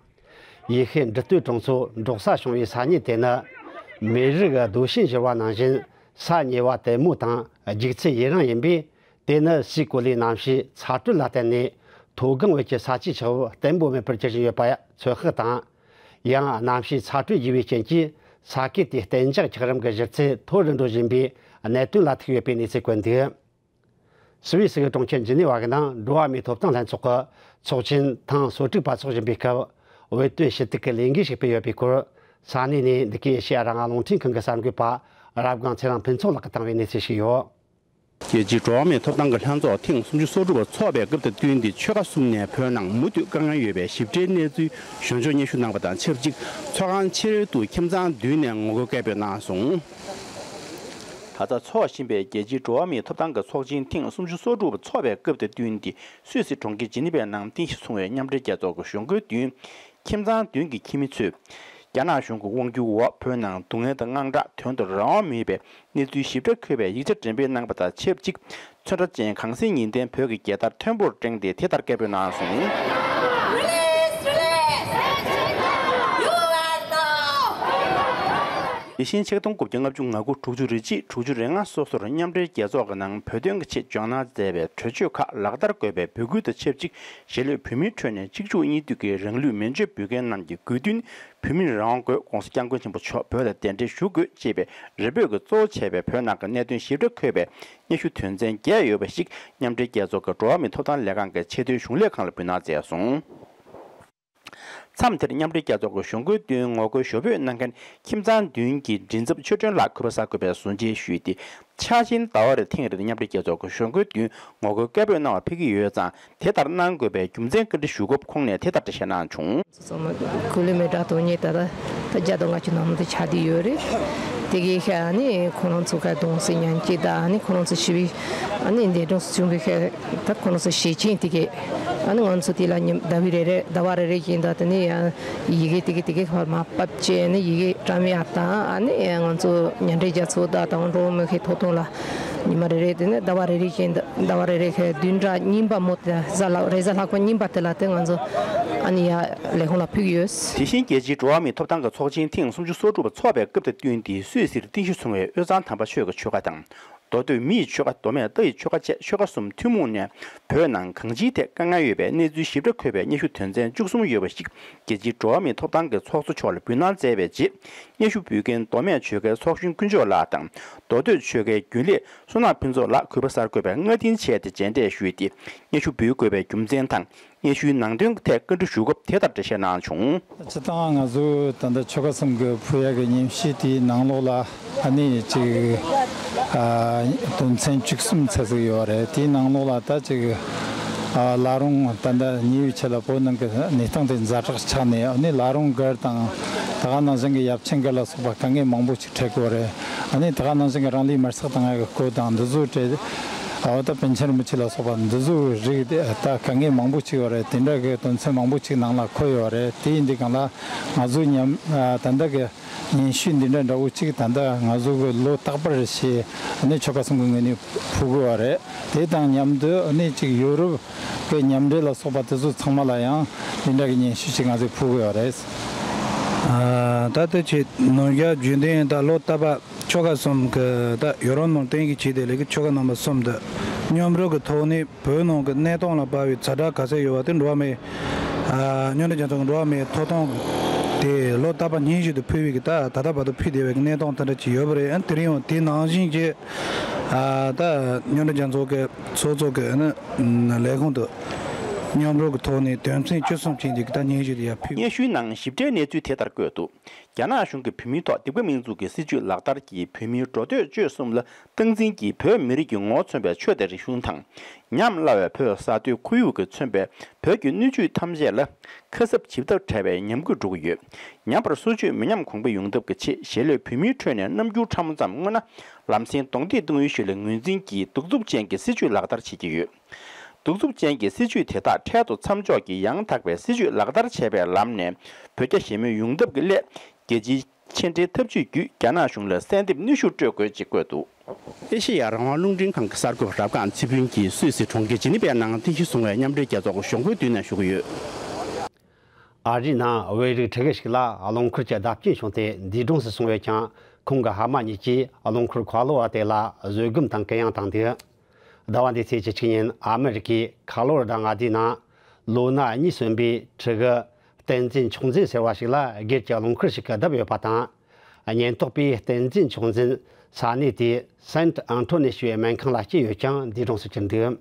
ཡེ་ཤུའི་འབྲི་སྟོད་གྲོང་ཚོའི་འབྲོག་ས་བྱུང་བའི་ས་རྙེད་དེ་ནི། མེ་རི་གི་རྡོ་ཤིང་བཞུར་བ་ནང་བཞིན་ས་ཉེ་བ་དལ་མོ་དང་རྒྱུག་ཚད་ཡུན་རིང་ཡིན་པས། དེ་ནི་སའི་གོ་ལའི་གནམ་གཤིས་ཚ་དྲོད་ལ་བརྟེན་ནས་མཐོ་སྒང་བོད་ཀྱི་ས་ཆའི་ཆགས་བབ་བརྟན་པོ་མེད་པར་གྱུར་བཞིན་ཡོད་པ་ཚོད་དཔག་དང་། ཡང་གནམ་གཤིས་ཚ་དྲོད་རྒྱས་པའི་རྐྱེན་གྱིས་ས་ཁུལ་དེའི་གཏན་འཇགས་འཁྱགས་རོམ་གྱི་བཞུར་ཚད་མཐོ་རུ་འགྲོ་བཞིན་པའི་གནད་དོན་ལ་ཐུག་ཡོད་པའི་གནས་ཚུལ་བཀོད་འདུག། སུད་སི་གི་གྲོང་ཁྱེར་ཇི་ནི་ཝ་གི་ནང་འགྲོ་བ་མིའི་ཐོབ་ཐང་ལྷན་ཚོགས་ཀྱི་ཚོགས་ཆེན་ཐེངས་སོ་དྲུག་པ་འཚོགས་བཞིན་པའི་སྐབས། བོད་དོན་ཞུ་གཏུག་གི་ལས་འགུལ་ཞིག་སྤེལ་ཡོད་པའི་སྐོར་ས་གནས་ནས་འདི་གའི་ཨེ་ཤེ་ཡ་རང་དབང་རླུང་འཕྲིན་ཁང་གི་གསར་འགོད་པ་རབ་སྒང་ཚེ་རིང་ཕུན་ཚོགས་ལགས་ཀྱིས་བཏང་བའི་གནས་ཚུལ་ཞིག་ཡོད། རྒྱལ་སྤྱིའི་འགྲོ་བ་མིའི་ཐོབ་ཐང་གི་ལྷན་ཚོགས་ཐེངས་སུམ་ཅུ་སོ་དྲུག་པ་འཚོགས་པའི་སྐབས་དང་བསྟུན་ཏེ། ཆོལ་ཁ་གསུམ་ནས་བོད་ནང་མུ་མཐུད་དཀའ་ངལ་ཡོད་པའི་ཞིབ་ཕྲའི་གནས་ཚུལ་གཞུང་ཕྱོགས་སྙན་ཞུ་གནང་བ་དང་ཆབས་ཅིག་ཚོགས་ཁང་ཕྱི་རོལ་དུ་ཁྱིམ་ཚང་བདུན་ནས་ངོ་རྒོལ་སྐད་འབོད་གནང་སོང་། ད་ལྟ་འཚོགས་བཞིན་པའི་རྒྱལ་སྤྱིའི་འགྲོ་བ་མིའི་ཐོབ་ཐང་གི་ཚོགས་ཆེན་ཐེངས་སུམ་ཅུ་སོ་དྲུག་པ་འཚོགས་པའི་སྐབས་དང་བསྟུན་ཏེ། སུད་སི་གྲོང་ཁྱེར་ཇི་ནི་ཝའི་ནང་རྟེན་གཞི་བཟུང་བའི་མཉམ་འབྲེལ་རྒྱལ་ཚོགས་ཀྱི་གཞུང་སྒོའི་མདུན། ཁྱིམ་ཚང་བདུན་གྱི་ཁྱིམ་མི་ཚོས། རྒྱ་ནག་གཞུང་གི་དབང་སྒྱུར་འོག་བོད་ནང་སྡུག་བསྔལ་དང་དངངས་སྐྲག་དོན་དུ་རང་དབང་མེད་པའི་གནས་ཚུལ་ཞིབ་ཕྲ་འཁོད་པའི་ཡིག་ཆ་འགྲེམས་སྤེལ་གནང་བ་དང་ཆབས་ཅིག། ཚོན་ཁྲ་ཅན་གངས་སེང་ཉི་ལྡན་བོད་ཀྱི་རྒྱལ་དར་མཐོན་པོར་བསྒྲེངས་ཏེ་དེ་ལྟར་སྐད་འབོད་གནང་སོང་། དེ་བཞིན་ཆིག་སྟོང་དགུ་བརྒྱ་ལྔ་བཅུ་ང་དགུ། དྲུག་ཅུ་རེ་གཅིག། དྲུག་ཅུ་རེ་ལྔ་སོ་སོར་མཉམ་འབྲེལ་རྒྱལ་ཚོགས་ཀྱི་ནང་བོད་དོན་གྱི་ཆེད་འཇོག་གནང་མཛད་པའི་གྲོས་ཆོད་ཁག་ལག་བསྟར་དགོས་པའི་འབོད་སྐུལ་དང་ཆབས་ཅིག། གཞིས་ལུས་བོད་མིའི་ཁྲོད་ནས་གཅིག་མཇུག་གཉིས་མཐུད་ཀྱིས་རང་ལུས་མེ་མཆོད་འབུལ་མཁན་རྣམས་ཀྱི་དགོས་འདུན། བོད་མིར་རང་དབང་དགོས། ྋགོང་ས་ྋསྐྱབས་མགོན་ཆེན་པོ་མཆོག་བོད་ལ་གདན་འདྲེན་ཞུ་དགོས། ཅེས་པའི་རེ་འབོད་ཀྱི་གཙོ་བོ་བྱས་པའི་བོད་ནང་གི་གནད་དོན་ཞིབ་ཕྲ་འཁོད་པའི་སྙན་ཞུ་དོན་ཚན་བརྒྱད་ཡོད་པ་ཞིག་མཉམ་འབྲེལ་རྒྱལ་ཚོགས་ཀྱི་འགྲོ་བ་མིའི་ཐོབ་ཐང་ལས་ཁང་གི་ཆེས་མཐོའི་གཞུང་ལས་ཁང་ལ་འབུལ་གནང་མཛད་སོང་། མཚམས་དེར་མཉམ་འབྲེལ་རྒྱལ་ཚོགས་ཀྱི་གཞུང་སྒོའི་མདུན་ངོ་རྒོལ་ཞུ་འབོད་གནང་མཁན་ཁྱིམ་ཚང་བདུན་གྱི་མགྲིན་ཚབ་ཆོས་སྒྲོན་ལགས་གུས་པ་གསར་འགོད་པས་གསུང་བཤད་ཞུས་ཏེ། འཆར་ཅན་ཟླ་བ་རེར་ཐེངས་རེར་མཉམ་འབྲེལ་རྒྱལ་ཚོགས་ཀྱི་གཞུང་སྒོའི་མདུན་ངོ་རྒོལ་སྐད་འབོད་གནང་བ་ཕེབས་ཀྱི་ཡོད་ཙང་། དེ་ལྟར་གནང་དགོས་པའི་རྒྱུ་མཚན་བཀའ་འདྲི་ཞུ་སྐབས་ཁོང་ནས་དེ་ལྟར་འགྲེལ་བཤད་གནང་བྱུང་། ཚང་མ་གོ་ལའི་མེ་སྲེག་གཏོང་མཁན་ད་ལྟ་ད་བརྒྱ་དང་ལྔ་བཅུ་ནང་དུ་ཆགས་བསྡད་ཡོད་རེད། དེ་གའི་ཤ་ནི་ཁོ་རང་ཚོ་ཁ་གདུང་སེམས་མཉམ་སྐྱེད་དང་ནི་ཁོ་རང་ཚོ་ཞི་བའི་ཨ་ནི་འདས་གྲོངས་སུ་བྱུང་བའི་ཤ་ད་ཁོ་རང་ཚོ་ཞེ་ཆེན་དེ་གའི་ཨ་ནི་ང་ཚོ་དེ་ལ་ཉིན་ཟླ་བའི་རེ་རེ་ཟླ་བ་རེ་རེ་བཞིན་དུ་དེ་ནི་ཡང་ཡི་གེ་དེ་གའི་དེ་གའི་ཁར་མར་ཕབ་བྱས་ནི་ཡི་གེ་བཀྲམ་ཡག་དང་ཨ་ནི་ང་ཚོ་མཉམ་འབྲེལ་རྒྱལ་ཚོགས་དང་དང་འགྲོ་བ་མི་ཁའི་ཐོབ་ཐང་ལ་ཉི་མ་རེ་རེ་དེ་ནི་ཟླ་བ་རེ་རེ་བཞིན་དུ་ཟླ་བ་རེ་རེ་ཁའི་བདུན་ཕྲག་རྙིང་པ་མོ་དེ་གཟའ་ལྷག་རེས་གཟའ་ལྷག་པ་རྙིང་པ་དེ་ལ་དེ་ང་ཚོ་ཨ་ནི་ཡ་ལས་ཁུངས་ལ་ཕུལ་གྱི་ཡོད། དེ་བཞིན་རྒྱལ་སྤྱིའི་འགྲོ་བ་མིའི་ཐོབ་ཐང་གི་ཚོགས་ཆེན་ཐེངས་སུམ་ཅུ་སོ་དྲུག་པ་འཚོགས་པའི་སྐབས་དང་བསྟུན་ཏེ་སུད་སིར་རྟེན་གཞི་བཟུང་བའི་དབུས་གཙང་དམ་པ་ཆོས་ཀྱི་ཆོལ་ཁ་དང་། མདོ་སྟོད་མི་ཡི་ཆོལ་ཁ། མདོ་སྨད་རྟ་ཡི་ཆོལ་ཁ་བཅས་ཆོལ་ཁ་གསུམ་ཐུན་མོང་ནས་བོད་ནང་གང་ཅིའི་ཐད་དཀའ་ངལ་ཡོད་པའི་གནས་ཚུལ་ཞིབ་ཕྲ་འཁོད་པའི་སྙན་ཞུ་དོན་ཚན་བཅུ་གསུམ་ཡོད་པ་ཞིག་རྒྱལ་སྤྱིའི་འགྲོ་བ་མིའི་ཐོབ་ཐང་གི་ཚོགས་གཙོ་མཆོག་ལ་འབུལ་གནང་མཛད་པའི་རྗེས། སྙན་ཞུ་འབུལ་མཁན་མདོ་སྨད་ཆོལ་ཁའི་ཚོགས་གཞོན་དཀོན་མཆོག་ལགས་དང་། མདོ་སྟོད་ཆོལ་ཁའི་རྒྱུན་ལས་བསོད་ནམས་ཕུན་ཚོགས་ལགས་གུས་པ་གསར་འགོད་པས་སྔ་རྟིང་བྱས་ཏེ་མཇལ་འཕྲད་ཞུས་ཏེ། སྙན་ཞུ་འབུལ་དགོས་པའི་རྒྱུ་མཚན་དང་། སྙན་ཞུའི་ནང་དོན་ཐད་བཀའ་འདྲི་ཞུ་སྐབས་དེ་ལྟར་འགྲེལ་བཤད་གནང་བྱུང་། སྤྱིར་བཏང་ང་ཚོས་ད་ལྟ་ཆོལ་ཁ་གསུམ་གྱི་ཕུལ་ཡག་གི་སྙན་ཞུ་དེའི་ནང་ལོགས་ལ་ཨ་ནི་ཅིག་ཨ་དོན་ཚན་བཅུ་གསུམ་ཙམ་ཞིག་ཡོད་རེད། དེའི་ནང་ལོགས་ལ་ད་ཅིག་ཨ་བླ་རུང་ད་ལྟ་ཉེ་བའི་ཆར་ལ་བོད་ནང་གི་གནས་སྟངས་དེ་ཛ་དྲག་ཆགས་ནས། ཨ་ནི་བླ་རུང་སྒར་དང་ད་ག་ནང་བཞིན་གྱི་ཡབ་ཆེན་སྒར་ལ་སོགས་པ་དཀའ་ངལ་མང་པོ་ཞིག་འཕྲད་ཀྱི་ཡོད་རེད། ཨ་ནི་ད་ག་ནང་བཞིན་གྱི་རང་ལུས་མེར་སྲེག་བཏང་ཡག་གི་སྐོར་དང་འདི་ཚོ་འཕྲད། ཨ་ད་པཎ་ཆེན་རིན་པོ་ཆེ་ལ་སོགས་པ་འདི་ཚོའི་རིགས་དེ་ད་དཀའ་ངལ་མང་པོ་ཞིག་ཡོད་རེད། དེ་འདྲ་གི་དོན་ཚན་མང་པོ་ཞིག་ནང་ལ་འཁོད་ཡོད་རེད། དེ་ཡིན་དུས་སྒང་ལ་ང་ཚོས་ཉམས་ཨ་ད་ལྟ་གི་སྙན་ཞུ་འདི་འདྲ་འདྲ་བོ་ཅིག་ད་ལྟ་ང་ཚོ་གི་ལོ་རྟག་པར་བྱས་ཨ་ནི་ཆོལ་ཁ་གསུམ་གྱི་ངོས་ནས་ཕུལ་དགོས་པ་རེད། དེ་དང་མཉམ་དུ་ཨ་ནི་ཅིག་ཡོ་རོབ་གི་མཉམ་འབྲེལ་ལ་སོགས་པ་དེ་ཚོ་ཚང་མ་ལ་ཡང་འདི་འདྲ་གི་སྙན་ཞུ་ཅིག་ང་ཚོས་ཕུལ་དགོས་པ་རེད། ཨ་ད་ལྟ་ཆེད་ནོར་རྒྱ་རྒྱུན་ལྡན་ད་ལོ་རྟག་པར་ཆོལ་ཁ་གསུམ་གྱི་ད་ཡོ་རོབ་ནང་བསྟན་གྱི་ཆེད་དུ་ལས་ཀྱི་ཆོལ་ཁ་རྣམ་པ་གསུམ་དུ་མཉམ་རུབ་ཀྱི་ཐོག་ནས་བོད་ནང་གི་གནས་སྟངས་ལ་དཔག་པའི་ཛ་དྲག་ག་ཚད་ཡོད་པ་དེ་འགྲོ་བ་མིའི་ཨ་མཉམ་འབྲེལ་རྒྱལ་ཚོགས་ཀྱི་འགྲོ་བ་མིའི་ཐོབ་ཐང་དེ་ལོ་རྟག་པར་སྙན་ཞུ་དུ་ཕུལ་བའི་གི་ད་ད་ལྟ་བར་དུ་ཕུལ་བསྡད་པའི་གི་གནས་སྟངས་དེ་འདྲ་ཅིག་ཡོད་པ་རེད། ཨ་དེ་རིང་ཡང་དེ་ནང་བཞིན་གྱི་ཨ་ད་མཉམ་འབྲེལ་རྒྱལ་ཚོགས་ཀྱི་ཚོགས་གཙོ་གི་ཨ་ནི་ལས་ཁུངས་དུ་མཉམ་རུབ་ཀྱི་ཐོག་ནས་དོན་ཚན་བཅུ་གསུམ་ཅན་གྱི་ད་སྙན་ཞུ་དེ་ཡར་ཕུལ། སྙན་ཞུའི་ནང་ཞིབ་ཕྲའི་གནས་ཚུལ་དེ་ལྟར་བཀོད་འདུག། རྒྱ་ནག་གཞུང་གིས་བོད་མིའི་ཐོག་སྡིག་པ་མི་འཛུགས་ཀྱི་སྲིད་བྱུས་ལག་བསྟར་གྱིས་བོད་མིའི་འགྲོ་སྡོད་སྤྱོད་གསུམ་ལ་སྟངས་འཛིན་གྱིས་བོད་མི་རིགས་ཀྱི་ངོ་བོ་མཚོན་པའི་ཆོས་དང་རིག་གཞུང་དང་། ཉམས་སླ་བའི་བོད་ས་མཐོའི་ཁོར་ཡུག་གིས་མཚོན་པའི་བོད་ཀྱི་སྣོད་བཅུད་ཐམས་ཅད་ལ་ཁ་གསབ་བྱེད་ཐབས་བྲལ་བའི་ཉམས་རྒུད་འགྲོ་གི་ཡོད། ཉམས་པར་སོར་ཆུད་མི་ཉམས་གོང་འཕེལ་ཡོང་ཐབས་ཀྱི་ཆེད་གཞིས་ལུས་བོད་མིའི་ཁྲོད་ནས་རྣམ་འགྱུར་ཕྲ་མོ་ཙམ་མངོན་ན་ལམ་སེང་གདོང་འདེད་གཏོང་ཡུལ་ཞིག་ལ་ངོས་འཛིན་གྱིས་གདུག་རྩུབ་ཅན་གྱི་སྲིད་བྱུས་ལག་བསྟར་བྱེད་ཀྱི་ཡོད། གདུག་རྩུབ་ཅན་གྱི་སྲིད་བྱུས་དེ་དག་འཕྲལ་དུ་མཚམས་འཇོག་གིས་ཡང་དག་པའི་སྲིད་བྱུས་ལག་བསྟར་བྱེད་པའི་ལམ་ནས་བོད་རྒྱ་ཞི་མོལ་ཡོང་ཐབས་ཀྱི་སླད། རྒྱལ་སྤྱིའི་ཕྱི་འབྲེལ་འཐབ་ཇུས་བརྒྱུད་རྒྱ་ནག་གཞུང་ལ་གསལ་འདེབས་གནོན་ཤུགས་སྤྲོད་དགོས་ཅེས་བཀོད་འདུག། ཨེ་ཤེ་ཡ་རང་དབང་རླུང་འཕྲིན་ཁང་གི་གསར་འགོད་པ་རབ་སྒང་ཚེ་ཕུན་གྱིས་སུད་སི་གྲོང་ཁྱེར་ཇི་ནི་ཝའི་ནང་རྟེན་གཞི་བཟུང་བའི་མཉམ་འབྲེལ་རྒྱལ་ཚོགས་ཀྱི་གཞུང་སྒོའི་མདུན་ནས་ཞུ་གི་ཡོད། ཨ་རིའི་ནང་བོད་རིགས་ཕྲུ་གུ་ཞིག་ལ་རླངས་འཁོར་གྱི་བརྡབ་སྐྱོན་བྱུང་སྟེ་འདས་གྲོངས་སུ་སོང་ཡོད་ཀྱང་། ཁོང་གི་ཕ་མ་གཉིས་ཀྱིས་རླངས་འཁོར་ཁ་ལོ་བ་དེ་ལ་བཟོད་སྒོམ་དང་གུ་ཡངས་བཏང་འདུག། ཟླ་བ་འདིའི་ཚེས་བཅུ་གཅིག་ཉིན་ཨ་མི་རི་ཀའི་ཁ་ལོ་ར་ཌ་མངའ་སྡེའི་ནང་ལོ་ན་གཉིས་སོན་པའི་ཕྲུ་གུ་བསྟན་འཛིན་མཆོག་འཛིན་ཟེར་བ་ཞིག་ལ་སྒེར་གྱི་རླངས་འཁོར་ཞིག་གིས་བརྡབས་ཡོད་པ་དང་། ཉེན་རྟོག་པས་བསྟན་འཛིན་མཆོག་འཛིན་ས་གནས་དེའི་སན་ཨན་ཐོ་ནི་ཞེས་པའི་སྨན་ཁང་ལ་སྐྱེལ་ཡོད་ཀྱང་འདས་གྲོངས་སུ་གྱུར་འདུག།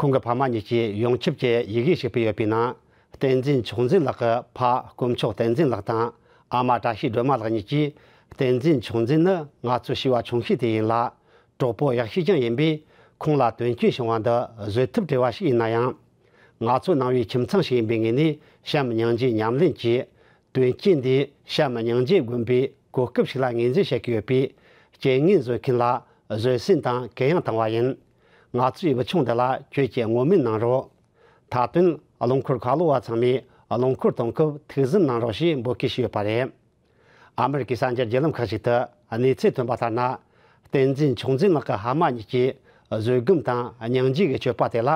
ཁོང་གི་ཕ་མ་གཉིས་ཀྱིས་ཡོངས་ཁྱབ་ཀྱི་ཡི་གེ་ཞིག་སྤེལ་ཡོད་པའི་ནང་། བསྟན་འཛིན་མཆོག་འཛིན་ལགས་ཀྱི་ཕ་དཀོན་མཆོག་བསྟན་འཛིན་ལགས་དང་ཨ་མ་བཀྲ་ཤིས་སྒྲོལ་མ་ལགས་གཉིས་ཀྱིས། བསྟན་འཛིན་མཆོག་འཛིན་ནི་ང་ཚོའི་བྱིས་པ་ཆུང་ཤོས་དེ་ཡིན་ལ། གྲོགས་པོ་ཡག་ཤོས་ཀྱང་ཡིན་པས། ཁོང་ལ་དོན་རྐྱེན་བྱུང་བ་འདི་བཟོད་ཐབས་བྲལ་བ་ཞིག་ཡིན་ན་ཡང་། ང་ཚོ་ནང་པའི་ཁྱིམ་ཚང་ཞིག་ཡིན་པའི་ངོས་ནས་བྱམས་སྙིང་རྗེ་ཉམས་ལེན་གྱིས། དོན་རྐྱེན་འདིས་བྱམས་སྙིང་རྗེ་སྒོམ་པའི་གོ་སྐབས་ཤིག་ལ་ངོས་འཛིན་བྱེད་ཀྱི་ཡོད་པས། རྐྱེན་ངན་བཟོ་མཁན་ལ་བཟོད་བསྲན་དང་གུ་ཡངས་བཏང་བ་ཡིན། ང་ཚོའི་བུ་ཆུང་འདི་ལ་ཁྱོད་ཀྱིས་བསྔོ་སྨོན་གནང་རོགས། མཐའ་དོན་རླངས་འཁོར་ཁ་ལོ་བ་ཚང་མས་རླངས་འཁོར་གཏོང་སྐབས་ཐུགས་ཟིན་གནང་རོགས་ཞེས་འབོད་སྐུལ་ཞུས་ཡོད་པ་རེད། ཨ་མི་རི་ཀའི་གསར་འགྱུར་བརྒྱུད་ལམ་ཁག་ཅིག་ཏུ་གནས་ཚུལ་ཐོན་པ་ལྟར་ན། བསྟན་འཛིན་མཆོག་འཛིན་ལགས་ཀྱི་ཕ་མ་གཉིས་ཀྱིས་བཟོད་སྒོམ་དང་སྙིང་རྗེ་གི་སྤྱོད་པ་དེ་ལ་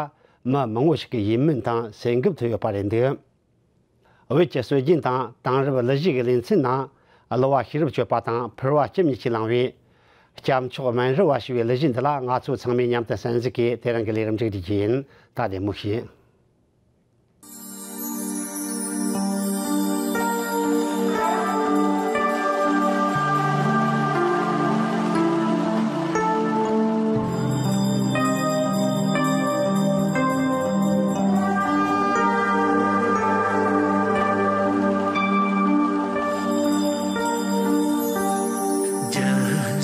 མི་མང་བོ་ཞིག་གིས་ཡིད་སྨོན་དང་སེམས་འགུལ་ཐོབ་ཡོད་པ་རེད་འདུག། བོད་ཀྱི་སྲོལ་རྒྱུན་དང་དེང་རབས་གླུ་གཞས་ཀྱི་ལེ་ཚན་ནང་གླུ་བ་ཤེས་རབ་ཆོས་པ་དང་ཕུར་བ་ལྕམ་གཉིས་ཀྱིས་བླངས་པའི་སྐྱབས་མཆོག་སྨན་རི་བ་ཞེས་པའི་གླུ་གཞས་འདི་ལ་ང་ཚོ་ཚང་མས་མཉམ་དུ་གསན་གཟིགས་ཀྱིས་དེ་རིང་གི་ལས་རིམ་མཇུག་སྒྲིལ་རྒྱུ་ཡིན། ད་བདེ་མོ་བྱོས། བརྒྱ་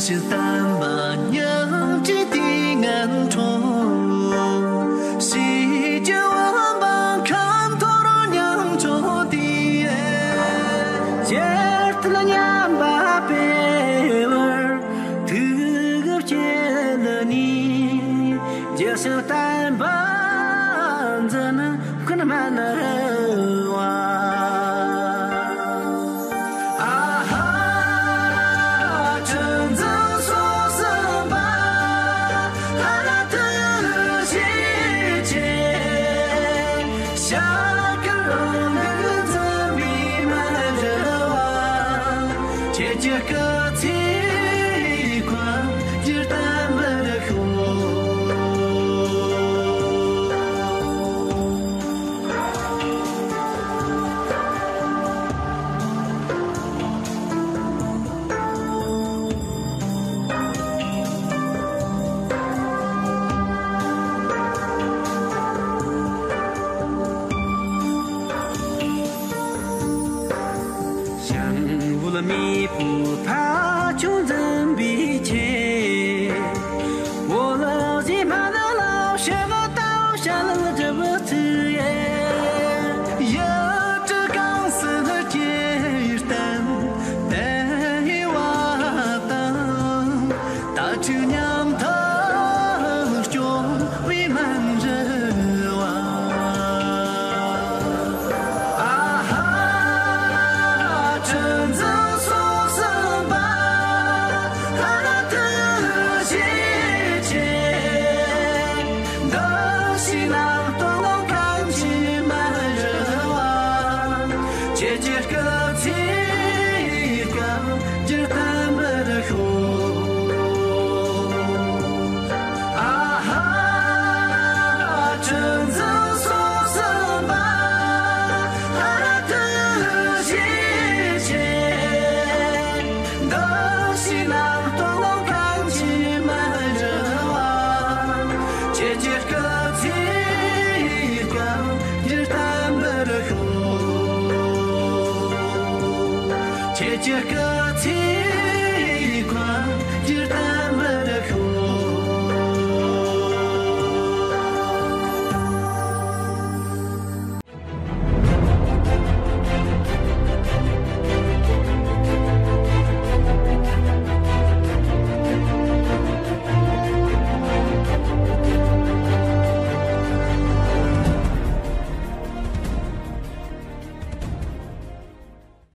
བཞི་བསྟན་པ་ཉམས་ཀྱི་དུས་ངན་འཁྲུངས། ཕྱི་རྒྱལ་བ་འབངས་ཁམས་ཐོར་ཉམ་ཆུང་དེ། ཇི་ལྟར་ཉམས་པ་སྤེལ་བར་ཐུགས་བསྐྱེད་ནས། རྒྱལ་སྲས་བསྟན་པ་འཛིན་ཀུན་སྨོན་པ། ཨ་ཧ་ར་ཁྲི་འཛིན་སོ་གསུམ་པ། ཨ་ལ་དུ་ཞེས་བྱ། ཤར་གྱི་རང་ལུགས་འཛིན་པའི་སྨན་རི་བ། ཁྱེད་ཀྱི་སྐུ་ཚེ་བསྐལ་བརྒྱར་བརྟན་པར་ཤོག། ཞང་བོད་མེས་པོ་མཐའ་སྐྱོང་འཛིན་པའི་ཆེད། བོད་ཀྱི་སྨན་བླ་ཞི་བ་དང་ཞལ་བགྲོད་ཚུལ། ཡུལ་གྲུ་གང་སར་སྐྱེས་བསྟན་དེ་བ་དང་། དྭ་ཕྲུག་མཉམ་དུ་སྐྱོང་བའི་སྨན་རི་བ། ཨ་ཧ་ར་ཁྲི་འཛིན་སོ་གསུམ་པ། ཨ་ལ་དུ་ཞེས་བྱ། འདི་ཕྱི་ནང་སྟོང་ལོ་གང་ཅི་སྨན་རི་བ། ཁྱེད་ཀྱི་སྐུ་ཚེ་བསྐལ་བརྒྱར་བརྟན་པར་ཤོག། ཨ་ཧ་ར་ཁྲི་འཛིན་སོ་གསུམ་པ། ཨ་ལ་དུ་ཞེས་བྱ། འདི་ཕྱི་ནང་སྟོང་ལོ་གང་ཅི་སྨན་རི་བ། ཁྱེད་ཀྱི་སྐུ་ཚེ་བསྐལ་བརྒྱར་བརྟན་པར་ཤོག། ཁྱེད་ཀྱི་སྐུ་ཚེ་